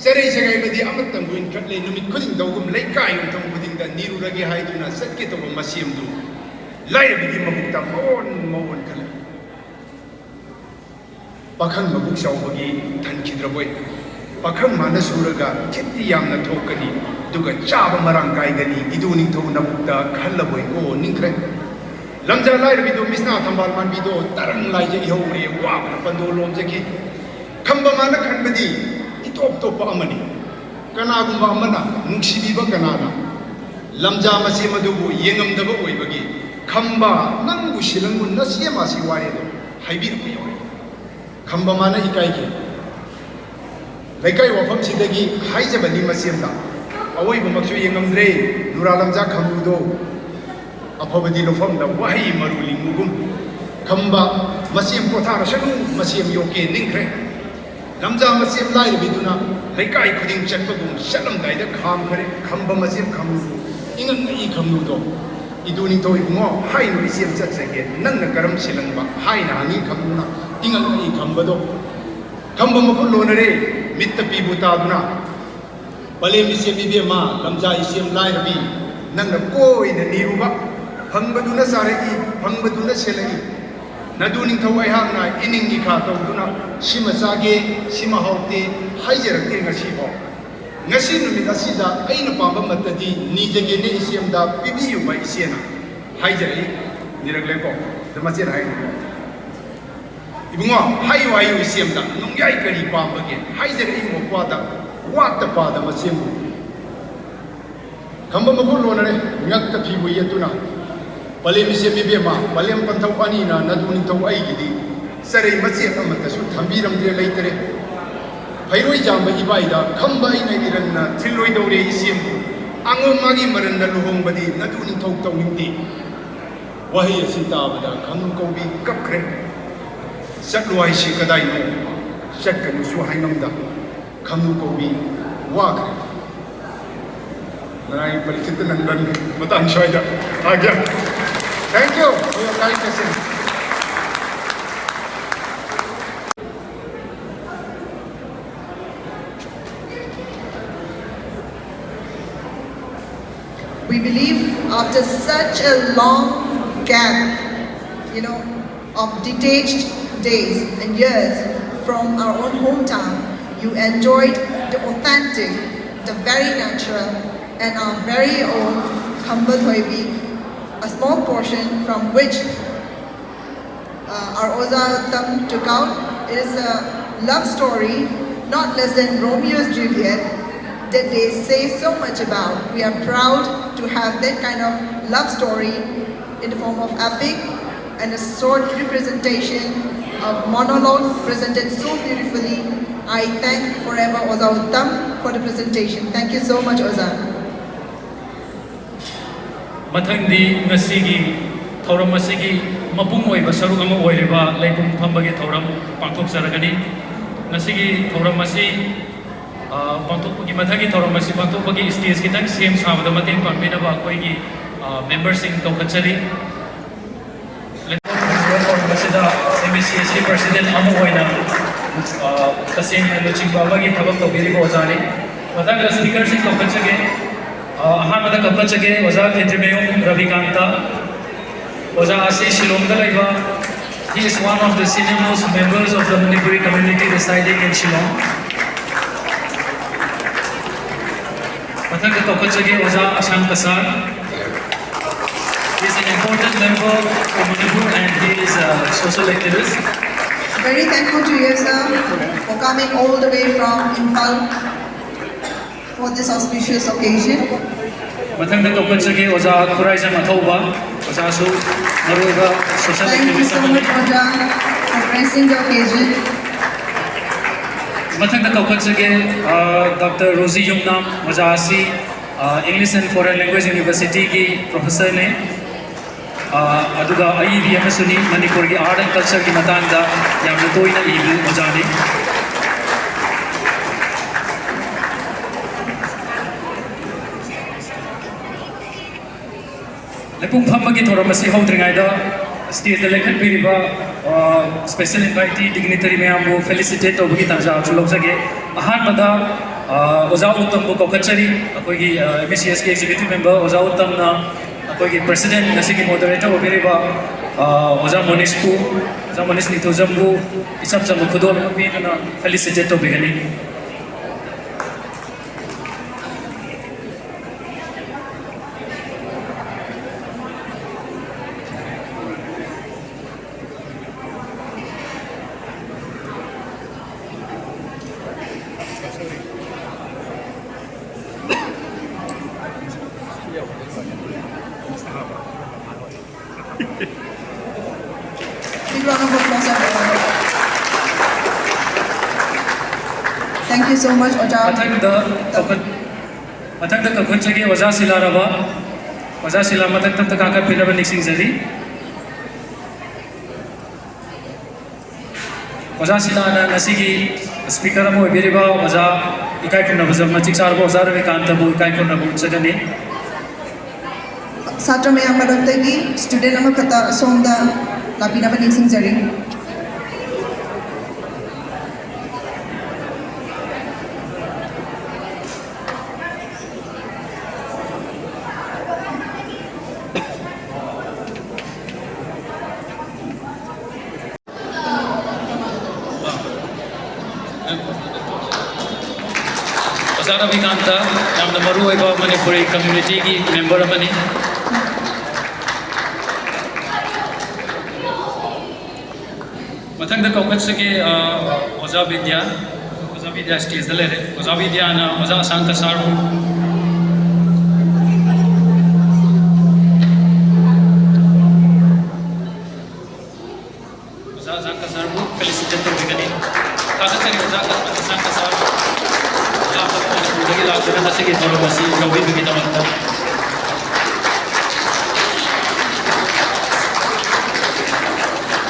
ꯆꯔꯩ ꯁꯦꯒꯥꯏꯕꯗꯤ ꯑꯃꯇꯪꯕꯨ ꯏꯟꯈꯠꯂꯦ꯫ ꯅꯨꯃꯤꯠ ꯈꯨꯗꯤꯡ ꯇꯧꯒꯨꯝ ꯂꯩꯀꯥꯏ ꯌꯨꯝꯊꯣꯡ ꯈꯨꯗꯤꯡꯗ ꯅꯤꯔꯨꯔꯒꯦ ꯍꯥꯏꯗꯨꯅ ꯆꯠꯀꯦ ꯇꯧꯕ ꯃꯁꯦꯝꯗꯨ ꯂꯥꯏꯔꯕꯤꯒꯤ ꯃꯕꯨꯛꯇ ꯃꯑꯣꯟ ꯃꯑꯣꯟ ꯈꯜꯂꯦ꯫ ꯄꯥꯈꯪ ꯃꯕꯨꯛ ꯆꯥꯎꯕꯒꯤ ꯊꯟꯈꯤꯗ꯭ꯔꯕꯣꯏ? ꯄꯥꯈꯪ ꯃꯥꯅ ꯁꯨꯔꯒ ꯈꯤꯠꯇꯤ ꯌꯥꯝꯅ ꯊꯣꯛꯀꯅꯤ, ꯑꯗꯨꯒ ꯆꯥꯕ ꯃꯔꯥꯡ ꯀꯥꯏꯒꯅꯤ꯫ ꯏꯗꯨ ꯅꯤꯡꯊꯧ ꯅꯕꯨꯛꯇ ꯈꯜꯂꯕꯣꯏ? ꯑꯣ, ꯅꯤꯡꯈ꯭ꯔꯦ꯫ ꯂꯝꯖꯥ ꯂꯥꯏꯔꯕꯤꯗꯣ, ꯃꯤꯁꯅꯥ ꯊꯝꯕꯥꯜ ꯃꯥꯟꯕꯤꯗꯣ ꯇꯔꯪ ꯂꯥꯏꯖ ꯏꯍꯧꯔꯦ, ꯋꯥꯕꯅ ꯄꯟꯗꯣ ꯂꯣꯝꯖꯈꯤ꯫ ꯈꯝꯕ ꯃꯥꯅ ꯈꯟꯕꯗꯤ, ꯇꯣꯞ ꯇꯣꯞꯄ ꯑꯃꯅꯤ꯫ ꯀꯅꯥꯒꯨꯝꯕ ꯑꯃꯅ ꯅꯨꯡꯁꯤꯕꯤꯕ ꯀꯅꯥꯅ ꯂꯝꯖꯥ ꯃꯆꯦꯝ ꯑꯗꯨꯕꯨ ꯌꯦꯡꯉꯝꯗꯕ ꯑꯣꯏꯕꯒꯤ, "ꯈꯝꯕ, ꯅꯪꯕꯨ ꯁꯤꯂꯪꯕꯨ ꯅꯆꯦꯝ ꯑꯁꯤ ꯋꯥꯔꯦꯗꯣ" ꯍꯥꯏꯕꯤꯔꯛꯄ ꯌꯥꯎꯔꯤ꯫ ꯈꯝꯕ ꯃꯥꯅ ꯏꯀꯥꯏꯈꯤ꯫ ꯂꯩꯀꯥꯏ ꯋꯥꯐꯝꯁꯤꯗꯒꯤ ꯍꯥꯏꯖꯕꯅꯤ ꯃꯆꯦꯝꯗ, ꯑꯋꯣꯏꯕꯃꯛꯁꯨ ꯌꯦꯡꯉꯝꯗ꯭ꯔꯦ, ꯅꯨꯔꯥ ꯂꯝꯖꯥ ꯈꯝꯕꯨꯗꯣ꯫ ꯑꯐꯕꯗꯤ ꯂꯧꯐꯝꯗ ꯋꯥꯍꯩ ꯃꯔꯨ ꯂꯤꯡꯉꯨꯒꯨꯝ꯫ ꯈꯝꯕ ꯃꯆꯦꯝ ꯄꯣꯊꯥꯔꯁꯅꯨ, ꯃꯆꯦꯝ ꯌꯣꯛꯀꯦ ꯅꯤꯡꯈ꯭ꯔꯦ꯫ ꯂꯝꯖꯥ ꯃꯆꯦꯝ ꯂꯥꯏꯔꯕꯤꯗꯨꯅ ꯂꯩꯀꯥꯏ ꯈꯨꯗꯤꯡ ꯆꯠꯄꯒꯨꯝ ꯆꯠꯂꯝꯗꯥꯏꯗ ꯈꯥꯝꯈꯔꯦ꯫ ꯈꯝꯕ ꯃꯆꯦꯝ ꯈꯝꯕꯨ, ꯏꯉꯛ ꯉꯛꯏ ꯈꯝꯕꯨꯗꯣ꯫ "ꯏꯗꯨ ꯅꯤꯡꯊꯧ ꯏꯕꯨꯡꯉꯣ, ꯍꯥꯏꯅꯨ ꯏꯆꯦꯝ ꯆꯠꯆꯒꯦ, ꯅꯪꯅ ꯀꯔꯝ ꯁꯤꯂꯪꯕ?" ꯍꯥꯏꯅ ꯍꯪꯉꯤ ꯈꯝꯕꯨꯅ꯫ ꯏꯉꯛ ꯉꯛꯏ ꯈꯝꯕꯗꯣ꯫ ꯈꯝꯕ ꯃꯈꯨꯠ ꯂꯣꯟꯅꯔꯦ, ꯃꯤꯠꯇ ꯄꯤꯕꯨ ꯇꯥꯗꯨꯅ꯫ "ꯄꯂꯦꯝ ꯏꯆꯦꯝ ꯏꯕꯦꯝꯃ, ꯂꯝꯖꯥ ꯏꯆꯦꯝ ꯂꯥꯏꯔꯕꯤ, ꯅꯪꯅ ꯀꯣꯏꯅ ꯅꯤꯔꯨꯕ, ꯐꯪꯕꯗꯨꯅ ꯆꯥꯔꯛꯏ, ꯐꯪꯕꯗꯨꯅ ꯁꯦꯜꯂꯛꯏ꯫ ꯅꯗꯨ ꯅꯤꯡꯊꯧ ꯑꯩꯍꯥꯛꯅ ꯏꯅꯤꯡ ꯏꯈꯥ ꯇꯧꯗꯨꯅ ꯁꯤꯃ ꯆꯥꯒꯦ, ꯁꯤꯃ ꯍꯥꯎꯇꯦ ꯍꯥꯏꯖꯔꯛꯇꯦ ꯉꯁꯤꯐꯥꯎ꯫ ꯉꯁꯤ ꯅꯨꯃꯤꯠ ꯑꯁꯤꯗ ꯑꯩꯅ ꯄꯥꯝꯕ ꯃꯠꯇꯗꯤ ꯅꯤꯖꯒꯦꯅꯦ ꯏꯆꯦꯝꯗ ꯄꯤꯕꯤꯌꯨꯕ ꯏꯆꯦꯅ" ꯍꯥꯏꯖꯔꯛꯏ꯫ ꯅꯤꯔꯛꯂꯦꯀꯣ꯫ ꯑꯗ ꯃꯆꯦꯅ ꯍꯥꯏꯅꯤ, "ꯏꯕꯨꯡꯉꯣ, ꯍꯥꯏꯌꯨ ꯍꯥꯏꯌꯨ ꯏꯆꯦꯝꯗ, ꯅꯣꯡꯌꯥꯏ ꯀꯔꯤ ꯄꯥꯝꯕꯒꯦ?" ꯍꯥꯏꯖꯔꯛꯏ ꯃꯧꯄ꯭ꯋꯥꯗ, ꯋꯥꯠꯇ ꯄꯥꯗ ꯃꯆꯦꯝꯕꯨ꯫ ꯈꯝꯕ ꯃꯈꯨꯠ ꯂꯣꯟꯅꯔꯦ, ꯉꯛꯇ ꯐꯤꯕꯨ ꯌꯦꯠꯇꯨꯅ꯫ "ꯄꯂꯦꯝ ꯏꯆꯦꯝ ꯏꯕꯦꯝꯃ, ꯄꯂꯦꯝ ꯄꯟꯊꯧ ꯑꯅꯤꯅ ꯅꯗꯨ ꯅꯤꯡꯊꯧ ꯑꯩꯒꯤꯗꯤ ꯆꯔꯩ ꯃꯆꯦꯠ ꯑꯃꯠꯇꯁꯨ ꯊꯝꯕꯤꯔꯝꯗ꯭ꯔꯦ, ꯂꯩꯇꯔꯦ꯫ ꯐꯩꯔꯣꯏ ꯆꯥꯝꯕ ꯏꯕꯥꯏꯗ ꯈꯝꯕ ꯑꯩꯅ ꯏꯔꯟꯅ ꯊꯤꯜꯂꯣꯏꯗꯧꯔꯦ ꯏꯆꯦꯝꯕꯨ꯫ ꯑꯉꯣꯝ ꯃꯥꯒꯤ ꯃꯔꯟꯅ ꯂꯨꯍꯣꯡꯕꯗꯤ ꯅꯗꯨ ꯅꯤꯡꯊꯧ ꯇꯧꯅꯤꯡꯗꯦ"꯫ ꯋꯥꯍꯩ ꯑꯁꯤ ꯇꯥꯕꯗ ꯈꯝꯅꯨ ꯀꯧꯕꯤ ꯀꯞꯈ꯭ꯔꯦ꯫ ꯆꯠꯂꯨ ꯍꯥꯏꯁꯤ ꯀꯗꯥꯏꯅꯣ? ꯆꯠꯀꯅꯨꯁꯨ ꯍꯥꯏꯉꯝꯗ ꯈꯝꯅꯨ ꯀꯧꯕꯤ ꯋꯥꯈ꯭ꯔꯦ꯫ ꯅꯔꯥꯏ ꯄꯔꯤꯈꯤꯠꯇ ꯅꯪꯒꯟ ꯃꯇꯥꯡ ꯁ꯭ꯋꯥꯏꯗ ꯊꯥꯒꯦ꯫ Thank you for your kind attention. We believe after such a long gap, you know, of detached days and years from our own hometown, you enjoyed the authentic, the very natural, and our very own Khamba Thoibi, a small portion from which uh, our Oza Tam took out. It is a love story not less than Romeo's Juliet, that they say so much about. We are proud to have that kind of love story in the form of epic and a short representation of monologue presented so beautifully. I thank forever Oza Uttam for the presentation. Thank you so much, Oza. ꯃꯊꯪꯗꯤ ꯉꯁꯤꯒꯤ ꯊꯧꯔꯝ ꯑꯁꯤꯒꯤ ꯃꯄꯨꯡ ꯑꯣꯏꯕ ꯁꯔꯨꯛ ꯑꯃ ꯑꯣꯏꯔꯤꯕ ꯂꯩꯄꯨꯡ ꯐꯝꯕꯒꯤ ꯊꯧꯔꯝ ꯄꯥꯡꯊꯣꯛꯆꯔꯒꯅꯤ꯫ ꯉꯁꯤꯒꯤ ꯊꯧꯔꯝ ꯑꯁꯤ, ꯑ, ꯄꯥꯡꯊꯣꯛꯄꯒꯤ, ꯃꯊꯪꯒꯤ ꯊꯧꯔꯝ ꯑꯁꯤ ꯄꯥꯡꯊꯣꯛꯄꯒꯤ stage ꯈꯤꯇꯪ ꯁꯦꯝ ꯁꯥꯕꯗ ꯃꯇꯦꯡ ꯄꯥꯡꯕꯤꯅꯕ ꯑꯩꯈꯣꯏꯒꯤ, ꯑ, member ꯁꯤꯡ ꯀꯧꯈꯠꯆꯔꯤ꯫ ꯂꯩꯄꯥꯛꯀꯤ ꯊꯧꯔꯝ ꯑꯁꯤꯗ M A C S ꯀꯤ president ꯑꯃ ꯑꯣꯏꯅ, ꯑ, ꯇꯁꯦꯡꯅ ꯂꯨꯆꯤꯡꯕ ꯑꯃꯒꯤ ꯊꯕꯛ ꯇꯧꯕꯤꯔꯤꯕ ꯑꯣꯖꯥꯅꯤ꯫ ꯃꯊꯪꯗ speaker ꯁꯤꯡ ꯀꯧꯈꯠꯆꯒꯦ꯫ ꯑ, ꯑꯍꯥꯟꯕꯗ ꯀꯧꯈꯠꯆꯒꯦ ꯑꯣꯖꯥ ꯀꯦꯟꯗ꯭ꯔꯤꯃꯌꯨꯝ ꯔꯕꯤꯀꯥꯟꯇ꯫ ꯑꯣꯖꯥ ꯑꯁꯤ ꯁꯤꯂꯣꯡꯗ ꯂꯩꯕ, he is one of the senior most members of the Manipuri community residing in Shillong. ꯃꯊꯪꯗ ꯀꯧꯈꯠꯆꯒꯦ ꯑꯣꯖꯥ ꯑꯁꯥꯡ Cachar. He is an important member for Manipur and he is a social activist. Very thankful to you, sir, for coming all the way from Imphal for this auspicious occasion. ꯃꯊꯪꯗ ꯀꯧꯈꯠꯆꯒꯦ ꯑꯣꯖꯥ ꯈꯨꯔꯥꯏꯖꯝ ꯑꯊꯧꯕ, ꯑꯣꯖꯥꯁꯨ ꯃꯔꯨꯑꯣꯏꯕ social Thank you activist so ꯑꯃꯅꯤ꯫ Much, Oja, for gracing the occasion. ꯃꯊꯪꯗ ꯀꯧꯈꯠꯆꯒꯦ, ꯑ, Doctor Rosie ꯌꯨꯝꯅꯥꯝ, ꯑꯣꯖꯥ ꯑꯁꯤ, ꯑ, English and Foreign Language University ꯒꯤ professor ꯅꯤ꯫ ꯑ, ꯑꯗꯨꯒ ꯑꯏꯕꯤ ꯑꯃꯁꯨꯅꯤ, ꯃꯅꯤꯄꯨꯔꯒꯤ art and culture ꯒꯤ ꯃꯇꯥꯡꯗ ꯌꯥꯝꯅ ꯇꯣꯏꯅ ꯏꯕ ꯑꯣꯖꯥꯅꯤ꯫ ꯂꯩꯄꯨꯡ ꯐꯝꯕꯒꯤ ꯊꯧꯔꯝ ꯑꯁꯤ ꯍꯧꯗ꯭ꯔꯤꯉꯩꯗ stage ꯇ ꯂꯦꯡꯈꯠꯄꯤꯔꯤꯕ, ꯑ, special invitee dignitary ꯃꯌꯥꯝꯕꯨ felicitate ꯇꯧꯕꯒꯤ ꯇꯥꯟꯖꯥ ꯑꯃꯁꯨ ꯂꯧꯖꯒꯦ꯫ ꯑꯍꯥꯟꯕꯗ, ꯑ, ꯑꯣꯖꯥ ꯎꯠꯇꯝꯕꯨ ꯀꯧꯈꯠꯆꯔꯤ꯫ ꯑꯩꯈꯣꯏꯒꯤ, ꯑ, M A C S ꯀꯤ executive member ꯑꯣꯖꯥ ꯎꯠꯇꯝꯅ ꯑꯩꯈꯣꯏꯒꯤ president, ꯉꯁꯤꯒꯤ moderator ꯑꯣꯏꯕꯤꯔꯤꯕ, ꯑ, ꯑꯣꯖꯥ ꯃꯣꯅꯤꯁꯄꯨ, ꯑꯣꯖꯥ ꯃꯣꯅꯤꯁ ꯅꯤꯊꯨꯖꯝꯕꯨ ꯏꯆꯝ ꯆꯝꯕ ꯈꯨꯗꯣꯜ ꯑꯃ ꯄꯤꯗꯨꯅ felicitate ꯇꯧꯕꯤꯒꯅꯤ꯫ Big round of applause, everyone. Thank you so much, ꯑꯣꯖꯥ꯫ ꯃꯊꯪꯗ ꯀꯧꯈꯠ-, ꯃꯊꯪꯗ ꯀꯧꯈꯠꯆꯒꯦ ꯑꯣꯖꯥ ꯁꯤꯂꯥꯔꯕꯥ꯫ ꯑꯣꯖꯥ ꯁꯤꯂꯥ ꯃꯊꯛꯇ ꯑꯝꯇ ꯀꯥꯈꯠꯄꯤꯅꯕ ꯅꯤꯡꯁꯤꯡꯖꯔꯤ꯫ ꯑꯣꯖꯥ ꯁꯤꯂꯥꯅ ꯉꯁꯤꯒꯤ speaker ꯑꯃ ꯑꯣꯏꯕꯤꯔꯤꯕ ꯑꯣꯖꯥ ꯏꯀꯥꯏ ꯈꯨꯝꯅꯕ ꯃꯇꯤꯛ ꯆꯥꯔꯕ ꯑꯣꯖꯥ ꯔꯕꯤꯀꯥꯟꯇꯕꯨ ꯏꯀꯥꯏ ꯈꯨꯝꯅꯕ ꯎꯠꯆꯒꯅꯤ꯫ ꯁꯥꯇ꯭ꯔ ꯃꯌꯥꯝ ꯃꯔꯛꯇꯒꯤ student ꯑꯃꯈꯛꯇ ꯁꯣꯝꯗ ꯂꯥꯛꯄꯤꯅꯕ ꯅꯤꯡꯁꯤꯡꯖꯔꯤ꯫ ꯑꯣꯖꯥ ꯔꯕꯤꯀꯥꯟꯇ, ꯌꯥꯝꯅ ꯃꯔꯨ ꯑꯣꯏꯕ ꯃꯅꯤꯄꯨꯔꯤ community ꯒꯤ member ꯑꯃꯅꯤ꯫ ꯃꯊꯪꯗ ꯀꯧꯈꯠꯆꯒꯦ, ꯑ, ꯑꯣꯖꯥ ꯕꯤꯗ꯭ꯌꯥ꯫ ꯑꯣꯖꯥ ꯕꯤꯗ꯭ꯌꯥ stage ꯇ ꯂꯩꯔꯦ꯫ ꯑꯣꯖꯥ ꯕꯤꯗ꯭ꯌꯥꯅ ꯑꯣꯖꯥ ꯑꯁꯥꯡꯀ ꯁꯥꯔꯕꯨ꯫ ꯑꯣꯖꯥ ꯑꯁꯥꯡꯀ ꯁꯥꯔꯕꯨ felicitate ꯇꯧꯕꯤꯒꯅꯤ꯫ ꯊꯥꯒꯠꯆꯔꯤ ꯑꯣꯖꯥ ꯑꯁꯥꯡꯀ ꯁꯥꯔ꯫ ꯂꯥꯞꯄ ꯃꯅꯤꯄꯨꯔꯗꯒꯤ ꯂꯥꯛꯇꯨꯅ ꯉꯁꯤꯒꯤ ꯊꯧꯔꯝ ꯑꯁꯤ ꯌꯥꯎꯕꯤꯕꯒꯤꯗꯃꯛꯇ꯫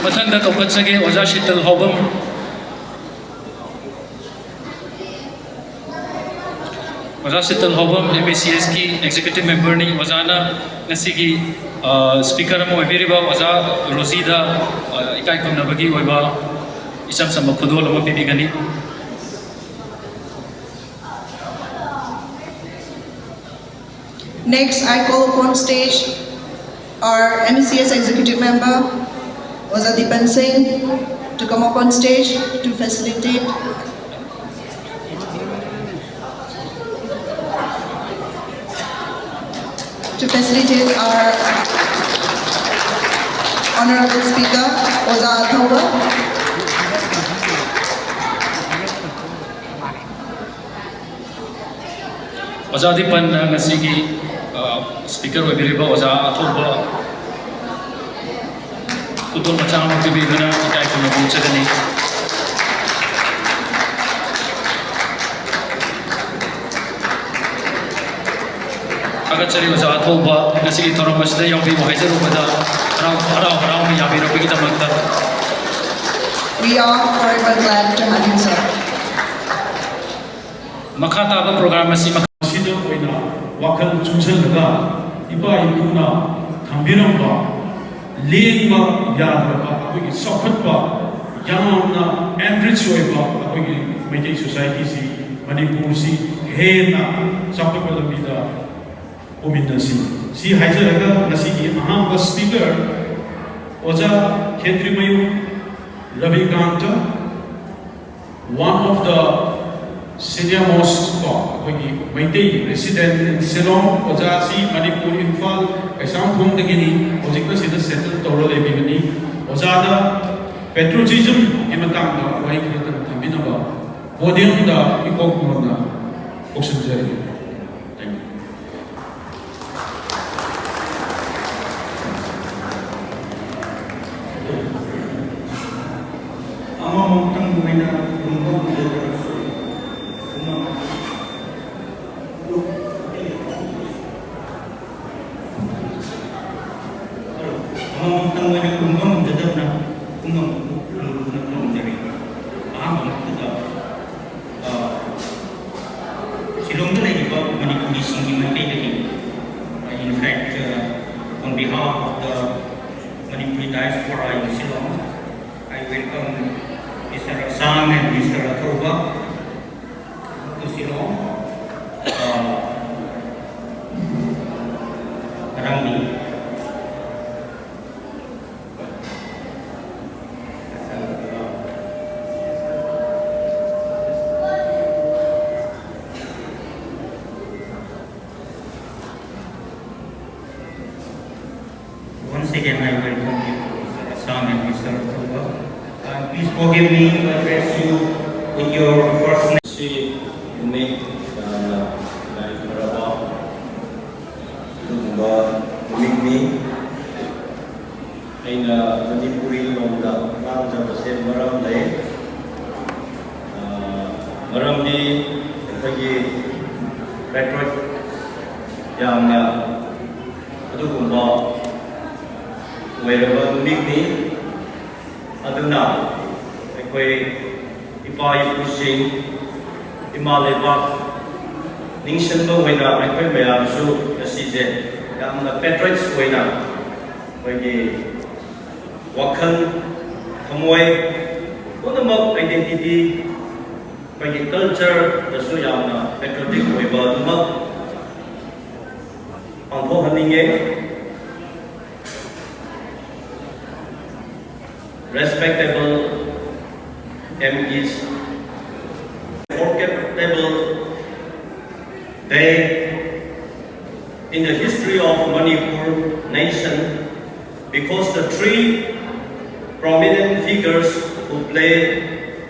ꯃꯊꯪꯗ ꯀꯧꯈꯠꯆꯒꯦ ꯑꯣꯖꯥ ꯁꯤꯇꯜ ꯍꯥꯎꯕꯝ꯫ ꯑꯣꯖꯥ Sheetal ꯍꯥꯎꯕꯝ M A C S ꯀꯤ executive member ꯅꯤ꯫ ꯑꯣꯖꯥꯅ ꯉꯁꯤꯒꯤ, ꯑ, speaker ꯑꯃ ꯑꯣꯏꯕꯤꯔꯤꯕ ꯑꯣꯖꯥ ꯔꯣꯖꯤꯗ, ꯑ, ꯏꯀꯥꯏ ꯈꯨꯝꯅꯕꯒꯤ ꯑꯣꯏꯕ ꯏꯆꯝ ꯆꯝꯕ ꯈꯨꯗꯣꯜ ꯑꯃ ꯄꯤꯕꯤꯒꯅꯤ꯫ Next, I call upon stage our M E C S executive member, Oza Dipan Singh, to come up on stage to facilitate, to facilitate our honorable speaker, Oza Athoba. ꯑꯣꯖꯥ ꯗꯤꯄꯟꯅ ꯉꯁꯤꯒꯤ, ꯑ, speaker ꯑꯣꯏꯕꯤꯔꯤꯕ ꯑꯣꯖꯥ ꯑꯊꯧꯕ꯫ ꯈꯨꯗꯣꯜ ꯃꯆꯥ ꯑꯃ ꯄꯤꯕꯤꯗꯨꯅ ꯏꯀꯥꯏ ꯈꯨꯝꯅꯕ ꯎꯠꯆꯒꯅꯤ꯫ ꯊꯥꯒꯠꯆꯔꯤ ꯑꯣꯖꯥ ꯑꯊꯧꯕ, ꯉꯁꯤꯒꯤ ꯊꯧꯔꯝ ꯑꯁꯤꯗ ꯌꯥꯎꯕꯤꯌꯨ ꯍꯥꯏꯖꯔꯨꯕꯗ ꯍꯔꯥꯎ ꯍꯔꯥꯎ ꯍꯔꯥꯎꯅ ꯌꯥꯕꯤꯔꯛꯄꯒꯤꯗꯃꯛꯇ꯫ We are forever glad to have you, sir. ꯃꯈꯥ ꯇꯥꯕ ꯄ꯭ꯔꯣꯒ꯭ꯔꯥꯝ ꯑꯁꯤ ꯃꯈꯥ ꯑꯁꯤꯗ ꯑꯣꯏꯅ ꯋꯥꯈꯜ ꯆꯨꯡꯁꯤꯜꯂꯒ ꯏꯄꯥ ꯏꯄꯨꯅ ꯊꯝꯕꯤꯔꯝꯕ ꯂꯦꯡꯕ ꯌꯥꯗ꯭ꯔꯕ ꯑꯩꯈꯣꯏꯒꯤ ꯆꯥꯎꯈꯠꯄ, ꯌꯥꯝꯅ enrich ꯑꯣꯏꯕ ꯑꯩꯈꯣꯏꯒꯤ ꯃꯩꯇꯩ societyꯁꯤ, ꯃꯅꯤꯄꯨꯔꯁꯤ ꯍꯦꯟꯅ ꯆꯥꯎꯈꯠꯄ ꯂꯝꯕꯤꯗ ꯄꯨꯃꯤꯟꯅꯁꯤ꯫ ꯁꯤ ꯍꯥꯏꯖꯔꯒ ꯉꯁꯤꯒꯤ ꯑꯍꯥꯟꯕ speaker ꯑꯣꯖꯥ ꯈꯦꯇ꯭ꯔꯤꯃꯌꯨꯝ Rabikanta, one of the senior most ꯀꯣ, ꯑꯩꯈꯣꯏꯒꯤ Meitei resident in Shillong, ꯑꯣꯖꯥꯁꯤ Manipur, Imphal ꯀꯩꯁꯥꯝꯊꯣꯡꯗꯒꯤꯅꯤ, ꯍꯧꯖꯤꯛ ꯑꯁꯤꯗ settle ꯇꯧꯔ ꯂꯩꯕꯤꯕꯅꯤ꯫ ꯑꯣꯖꯥꯗ patriotismꯒꯤ ꯃꯇꯥꯡꯗ ꯋꯥꯍꯩ ꯈꯔꯇꯪ ꯊꯝꯕꯤꯅꯕ podiumꯗ ꯏꯀꯣꯛ ꯅꯣꯟꯅ ꯀꯧꯁꯤꯟꯖꯔꯤ꯫ Thank you. ꯑꯃꯃꯝꯇꯪ ꯑꯣꯏꯅ ꯈꯨꯔꯨꯝꯕ ꯉꯝꯖꯗ꯭ꯔꯕꯁꯨ, ꯄꯨꯝꯅꯃꯛ ꯑꯃꯃꯝꯇꯪ ꯑꯣꯏꯅ ꯈꯨꯔꯨꯝꯕ ꯉꯝꯖꯗꯕꯅ ꯄꯨꯝꯅꯃꯛꯄꯨ ꯂꯨ ꯂꯨꯅ ꯈꯨꯔꯨꯝꯖꯔꯤ꯫ ꯑꯍꯥꯟꯕ ꯃꯛꯇꯗ, ꯑ, ꯁꯤꯂꯣꯡꯗ ꯂꯩꯔꯤꯕ ꯃꯅꯤꯄꯨꯔꯤꯁꯤꯡꯒꯤ ꯃꯥꯏꯀꯩꯗꯒꯤ, uh, in fact, uh, on behalf of the Manipuri diaspora in Shillong, I welcome Mister Assam and Mister Athurba to Shillong. Uh, ꯃꯔꯝꯗꯤ Once again, I welcome you, Mister Assam and Mister Athurba. Uh, please forgive me to address you with your first name. ꯁꯤ ꯅꯨꯃꯤꯠ ꯌꯥꯝꯅ ꯌꯥꯏꯐꯔꯕ ꯑꯗꯨꯒꯨꯝꯕ ꯅꯨꯃꯤꯠꯅꯤ꯫ ꯑꯩꯅ ꯃꯅꯤꯄꯨꯔ ꯑꯩꯈꯣꯏꯒꯤ Patriot ꯌꯥꯝꯅ ꯑꯗꯨꯒꯨꯝꯕ ꯑꯣꯏꯔꯕ ꯅꯨꯃꯤꯠꯅꯤ꯫ ꯑꯗꯨꯅ ꯑꯩꯈꯣꯏ ꯏꯄꯥ ꯏꯄꯨꯁꯤꯡ, ꯏꯃꯥ ꯂꯩꯕꯥꯛ ꯅꯤꯡꯁꯤꯡꯕ ꯑꯣꯏꯅ ꯑꯩꯈꯣꯏ ꯃꯌꯥꯝꯁꯨ ꯉꯁꯤꯁꯦ ꯌꯥꯝꯅ ꯄꯦꯇ꯭ꯔꯣꯏꯠꯁ ꯑꯣꯏꯅ ꯑꯩꯈꯣꯏꯒꯤ ꯋꯥꯈꯜ, ꯊꯃꯣꯏ ꯄꯨꯝꯅꯃꯛ, ꯑꯥꯏꯗꯦꯟꯇꯤꯇꯤ, ꯑꯩꯈꯣꯏꯒꯤ ꯀꯜꯆꯔꯗꯁꯨ ꯌꯥꯝꯅ ꯄꯦꯇ꯭ꯔꯣꯏꯇꯤꯛ ꯑꯣꯏꯕ ꯑꯗꯨꯃꯛ ꯄꯥꯡꯊꯣꯛꯍꯟꯅꯤꯡꯉꯦ꯫ Respectable M Es, forgettable day in the history of Manipur nation, because the three prominent figures who play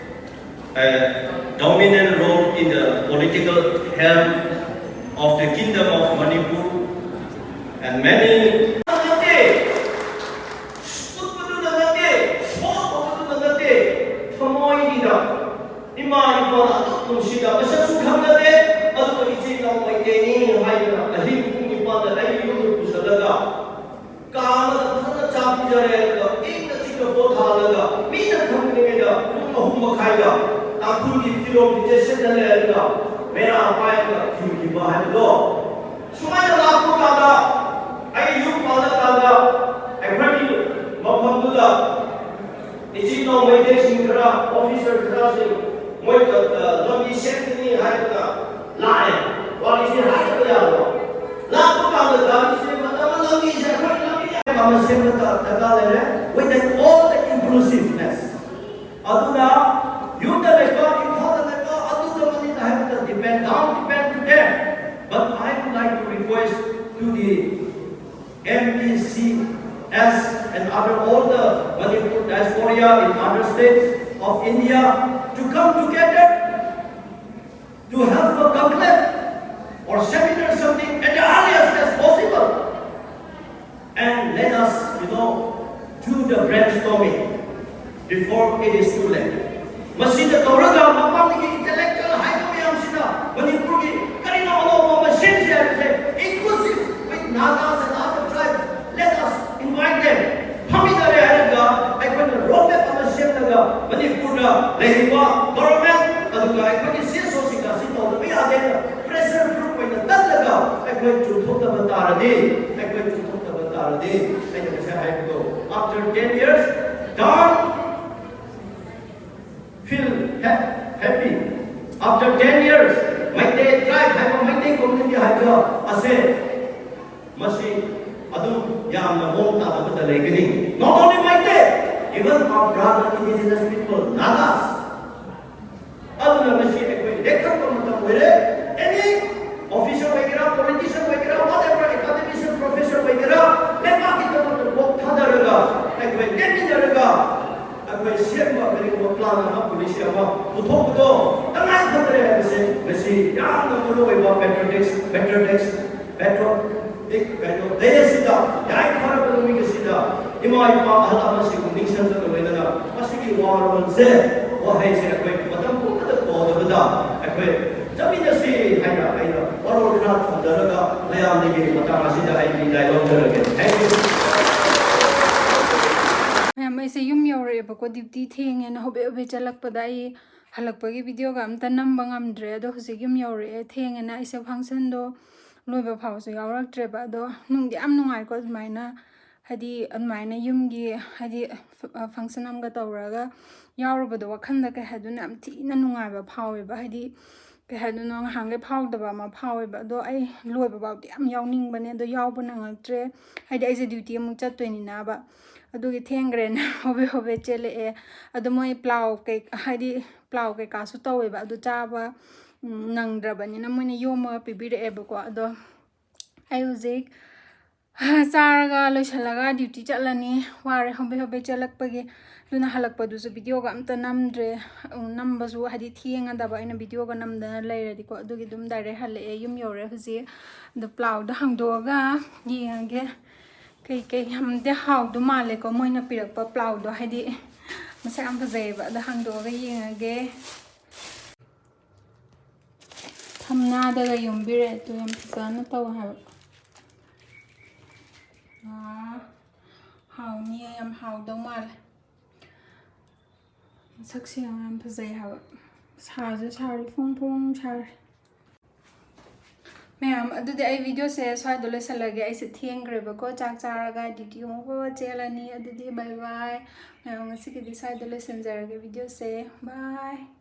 a dominant role in the political helm of the Kingdom of Manipur and many ꯎꯠꯄꯗꯨꯅ ꯅꯠꯇꯦ, ꯁꯣꯛꯄꯗꯨꯅ ꯅꯠꯇꯦ, ꯊꯃꯣꯏꯒꯤꯗ ꯏꯃꯥ ꯏꯄꯥꯅ ꯑꯗꯨꯛ ꯅꯨꯡꯁꯤꯅ ꯃꯁꯛꯁꯨ ꯈꯪꯅꯗꯦ, ꯑꯗꯨꯒ ꯏꯆꯤꯜ ꯏꯅꯥꯎ ꯃꯩꯇꯩꯅꯤ ꯍꯥꯏꯗꯅ ꯑꯍꯤꯡ ꯄꯨꯡ ꯅꯤꯄꯥꯟꯗ ꯑꯩ ꯌꯨꯝꯗ ꯄꯨꯁꯜꯂꯒ ꯀꯥ ꯑꯃꯗ ꯐꯖꯅ ꯆꯥꯛ ꯄꯤꯖꯔꯦ, ꯑꯗꯨꯒ ꯏꯪꯅ ꯆꯤꯛꯅ ꯄꯣꯊꯥꯍꯜꯂꯒ ꯃꯤꯅ ꯈꯪꯗ꯭ꯔꯤꯉꯩꯗ ꯄꯨꯡ ꯑꯍꯨꯝ ꯃꯈꯥꯏꯗ ꯇꯥꯡꯈꯨꯜꯒꯤ ꯐꯤꯔꯣꯜ ꯐꯤꯖꯦꯠ ꯁꯦꯠꯍꯜꯂꯦ, ꯑꯗꯨꯒ ꯃꯦꯔꯥ ꯄꯥꯏꯔꯒ ꯊꯤꯟꯈꯤꯕ ꯍꯥꯏꯕꯗꯣ꯫ ꯁꯨꯃꯥꯏꯅ ꯂꯥꯛꯄ ꯀꯥꯟꯗ ꯑꯩ ꯌꯨꯝ ꯄꯥꯜꯂꯀꯥꯟꯗ ꯑꯩꯈꯣꯏꯒꯤ ꯃꯐꯝꯗꯨꯗ ꯏꯆꯤꯟ ꯏꯅꯥꯎ ꯃꯩꯇꯩꯁꯤꯡ ꯈꯔ, ꯑꯣꯐꯤꯁꯔ ꯈꯔꯁꯤꯡ ꯃꯣꯏ ꯂꯝꯕꯤ ꯁꯦꯝꯒꯅꯤ ꯍꯥꯏꯗꯅ ꯂꯥꯛꯑꯦ꯫ ꯋꯥꯔꯤꯁꯦ ꯍꯥꯏꯗꯕ ꯌꯥꯗꯕ꯫ ꯂꯥꯛꯄ ꯀꯥꯟꯗ ꯒꯥꯔꯤꯁꯦ ꯃꯇꯝ ꯑꯃ ꯂꯝꯕꯤꯁꯦ ꯑꯩꯈꯣꯏ ꯂꯝꯕꯤ ꯑꯃ ꯁꯦꯝꯕ ꯗꯔꯀꯥꯔ ꯂꯩꯔꯦ꯫ With an all the inclusiveness. ꯑꯗꯨꯅ ꯌꯨꯝꯗ ꯂꯩꯕ, ꯏꯝꯐꯥꯜꯗ ꯂꯩꯕ, ꯑꯗꯨꯗ ꯃꯅꯤꯗ ꯍꯥꯏꯕꯗ depend, don't depend to them. But I would like to request to the M E C S and other, all the Manipur diaspora in other states of India to come together to have a conclave or seminar something at the earliest as possible. And let us, you know, do the brainstorming before it is too late. ꯃꯁꯤꯗ ꯇꯧꯔꯒ ꯃꯄꯥꯟꯗꯒꯤ intellectual ꯍꯥꯏꯕ Don't feel ha- happy. After ten years, Meitei tribe ꯍꯥꯏꯕ, Meitei community ꯍꯥꯏꯕ ꯑꯁꯦ, ꯃꯁꯤ ꯑꯗꯨꯝ ꯌꯥꯝꯅ ꯃꯑꯣꯡ ꯇꯥꯗꯕꯗ ꯂꯩꯒꯅꯤ꯫ Not only Meitei, even our brother indigenous people, Nagas. ꯑꯗꯨꯅ ꯃꯁꯤ ꯑꯩꯈꯣꯏ ꯂꯦꯞꯈꯠꯄ ꯃꯇꯝ ꯑꯣꯏꯔꯦ꯫ Any officer ꯑꯣꯏꯒꯦꯔꯥ, politician ꯑꯣꯏꯒꯦꯔꯥ, whatever, academician, professor ꯑꯣꯏꯒꯦꯔꯥ, ꯂꯩꯕꯥꯛꯀꯤꯗꯃꯛꯇ ꯀꯣꯛ ꯊꯥꯗꯔꯒ, ꯑꯩꯈꯣꯏ ꯂꯦꯞꯃꯤꯟꯅꯔꯒ, ꯑꯩꯈꯣꯏ ꯁꯦꯝꯕ ꯀꯔꯤꯒꯨꯝꯕ plan ꯑꯃ, policy ꯑꯃ ꯄꯨꯊꯣꯛꯄꯗꯣ ꯇꯉꯥꯏ ꯐꯗ꯭ꯔꯦ ꯍꯥꯏꯕꯁꯦ ꯉꯁꯤ ꯌꯥꯝꯅ ꯃꯔꯨ ꯑꯣꯏꯕ patriotics, patriotics, patriotic ꯀꯩꯅꯣ day ꯑꯁꯤꯗ, ꯌꯥꯏꯐꯔꯕ ꯅꯨꯃꯤꯠ ꯑꯁꯤꯗ ꯏꯃꯥ ꯏꯄꯥ ꯑꯍꯜ ꯂꯃꯟꯁꯤꯡꯕꯨ ꯅꯤꯡꯁꯤꯡꯕꯒ ꯂꯣꯏꯅꯅ ꯃꯁꯤꯒꯤ ꯋꯥꯔꯣꯜꯁꯦ, ꯋꯥꯍꯩꯁꯦ ꯑꯩꯈꯣꯏ ꯃꯇꯝ ꯄꯨꯝꯕꯗ ꯀꯥꯎꯗꯕꯗ ꯑꯩꯈꯣꯏ ꯆꯠꯃꯤꯟꯅꯁꯤ ꯍꯥꯏꯅ ꯑꯩꯅ ꯋꯥꯔꯣꯜ ꯈꯔ ꯊꯝꯖꯔꯒ ꯃꯌꯥꯝꯗꯒꯤ ꯃꯇꯥꯡ ꯑꯁꯤꯗ ꯑꯩ ꯕꯤꯗꯥꯏ ꯂꯧꯖꯔꯒꯦ꯫ Thank you. ꯃꯌꯥꯝ, ꯑꯩꯁꯦ ꯌꯨꯝ ꯌꯧꯔꯛꯑꯦꯕꯀꯣ, duty ꯊꯦꯡꯉꯦꯅ ꯍꯣꯕꯦ ꯍꯣꯕꯦ ꯆꯠꯂꯛꯄꯗ ꯑꯩ ꯍꯜꯂꯛꯄꯒꯤ videoꯒ ꯑꯝꯇ ꯅꯝꯕ ꯉꯝꯗ꯭ꯔꯦ꯫ ꯑꯗꯣ ꯍꯧꯖꯤꯛ ꯌꯨꯝ ꯌꯧꯔꯛꯑꯦ, ꯊꯦꯡꯉꯦꯅ ꯑꯩꯁꯦ functionꯗꯣ ꯂꯣꯏꯕ ꯐꯥꯎꯁꯨ ꯌꯥꯎꯔꯛꯇ꯭ꯔꯦꯕ꯫ ꯑꯗꯣ ꯅꯨꯡꯗꯤ ꯌꯥꯝ ꯅꯨꯡꯉꯥꯏꯀꯣ, ꯑꯗꯨꯃꯥꯏꯅ ꯍꯥꯏꯗꯤ ꯑꯗꯨꯃꯥꯏꯅ ꯌꯨꯝꯒꯤ ꯍꯥꯏꯗꯤ function ꯑꯃꯒ ꯇꯧꯔꯒ ꯌꯥꯎꯔꯨꯕꯗꯣ ꯋꯥꯈꯜꯗ ꯀꯩ ꯍꯥꯏꯗꯣꯏꯅꯣ, ꯌꯥꯝ ꯊꯤꯅ ꯅꯨꯡꯉꯥꯏꯕ ꯐꯥꯎꯋꯦꯕ꯫ ꯍꯥꯏꯗꯤ ꯀꯩ ꯍꯥꯏꯗꯣꯏꯅꯣ, ꯉꯍꯥꯟꯈꯩ ꯐꯥꯎꯗꯕ ꯑꯃ ꯐꯥꯎꯋꯦꯕ꯫ ꯑꯗꯣ ꯑꯩ ꯂꯣꯏꯕ ꯐꯥꯎꯗꯤ ꯌꯥꯝ ꯌꯥꯎꯅꯤꯡꯕꯅꯦ, ꯑꯗꯣ ꯌꯥꯎꯕ ꯅꯪꯉꯛꯇ꯭ꯔꯦ꯫ ꯍꯥꯏꯗꯤ ꯑꯩꯁꯦ duty ꯑꯃꯨꯛ ꯆꯠꯇꯣꯏꯅꯤꯅꯕ, ꯑꯗꯨꯒꯤ ꯊꯦꯡꯈ꯭ꯔꯦꯅ ꯍꯣꯕꯦ ꯍꯣꯕꯦ ꯆꯦꯜꯂꯛꯑꯦ꯫ ꯑꯗꯣ ꯃꯣꯏ ꯄ꯭ꯂꯥꯎ ꯀꯩ ꯍꯥꯏꯗꯤ ꯄ꯭ꯂꯥꯎ ꯀꯩꯀꯥꯁꯨ ꯇꯧꯋꯦꯕ, ꯑꯗꯨ ꯆꯥꯕ ꯎꯝ, ꯅꯪꯗ꯭ꯔꯕꯅꯤꯅ ꯃꯣꯏꯅ ꯌꯣꯝꯃꯒ ꯄꯤꯕꯤꯔꯛꯑꯦꯕꯀꯣ꯫ ꯑꯗꯣ ꯑꯩ ꯍꯧꯖꯤꯛ ꯆꯥꯔꯒ ꯂꯣꯏꯁꯤꯜꯂꯒ duty ꯆꯠꯂꯅꯤ꯫ ꯋꯥꯔꯦ ꯍꯣꯕꯦ ꯍꯣꯕꯦ ꯆꯦꯜꯂꯛꯄꯒꯤ꯫ ꯑꯗꯨꯅ ꯍꯜꯂꯛꯄꯗꯨꯁꯨ videoꯒ ꯑꯝꯇ ꯅꯝꯗ꯭ꯔꯦ꯫ ꯎꯝ, ꯅꯝꯕꯁꯨ ꯍꯥꯏꯗꯤ ꯊꯦꯡꯉꯗꯕ, ꯑꯩꯅ videoꯒ ꯅꯝꯗꯅ ꯂꯩꯔꯗꯤꯀꯣ꯫ ꯑꯗꯨꯒꯤ ꯑꯗꯨꯝ direct ꯍꯜꯂꯛꯑꯦ, ꯌꯨꯝ ꯌꯧꯔꯦ ꯍꯧꯖꯤꯛ꯫ ꯑꯗꯣ ꯄ꯭ꯂꯥꯎꯗꯣ ꯍꯥꯡꯗꯣꯛꯑꯒ ꯌꯦꯡꯉꯒꯦ꯫ ꯀꯩꯀꯩ ꯌꯥꯝꯗꯤ ꯍꯥꯎꯗꯧ ꯃꯥꯜꯂꯦꯀꯣ, ꯃꯣꯏꯅ ꯄꯤꯔꯛꯄ ꯄ꯭ꯂꯥꯎꯗꯣ ꯍꯥꯏꯗꯤ ꯃꯁꯛ ꯌꯥꯝ ꯐꯖꯩꯌꯦꯕ꯫ ꯑꯗꯣ ꯍꯥꯡꯗꯣꯛꯑꯒ ꯌꯦꯡꯉꯒꯦ꯫ ꯊꯝꯅꯥꯗꯒ ꯌꯣꯝꯕꯤꯔꯛꯑꯦ, ꯑꯗꯨ ꯌꯥꯝ ꯐꯖꯅ ꯇꯧꯋꯦ ꯍꯥꯏꯕ꯫ ꯑꯥ, ꯍꯥꯎꯅꯤꯌꯦ, ꯌꯥꯝ ꯍꯥꯎꯗꯧ ꯃꯥꯜꯂꯦ꯫ ꯃꯁꯛꯁꯦ ꯌꯥꯝ, ꯌꯥꯝ ꯐꯖꯩ ꯍꯥꯏꯕ꯫ ꯁꯥꯁꯨ ꯁꯥꯔꯤ, ꯐꯣꯡ ꯐꯣꯡ ꯁꯥꯔꯤ꯫ ꯃꯌꯥꯝ, ꯑꯗꯨꯗꯤ ꯑꯩ videoꯁꯦ ꯁ꯭ꯋꯥꯏꯗ ꯂꯣꯏꯁꯤꯜꯂꯒꯦ꯫ ꯑꯩꯁꯦ ꯊꯦꯡꯈ꯭ꯔꯦꯕꯀꯣ, ꯆꯥꯛ ꯆꯥꯔꯒ duty ꯑꯃꯨꯛ ꯆꯦꯜꯂꯅꯤ꯫ ꯑꯗꯨꯗꯤ bye bye ꯃꯌꯥꯝ, ꯉꯁꯤꯒꯤꯗꯤ ꯁ꯭ꯋꯥꯏꯗ ꯂꯣꯏꯁꯤꯟꯖꯔꯒꯦ videoꯁꯦ꯫ Bye꯫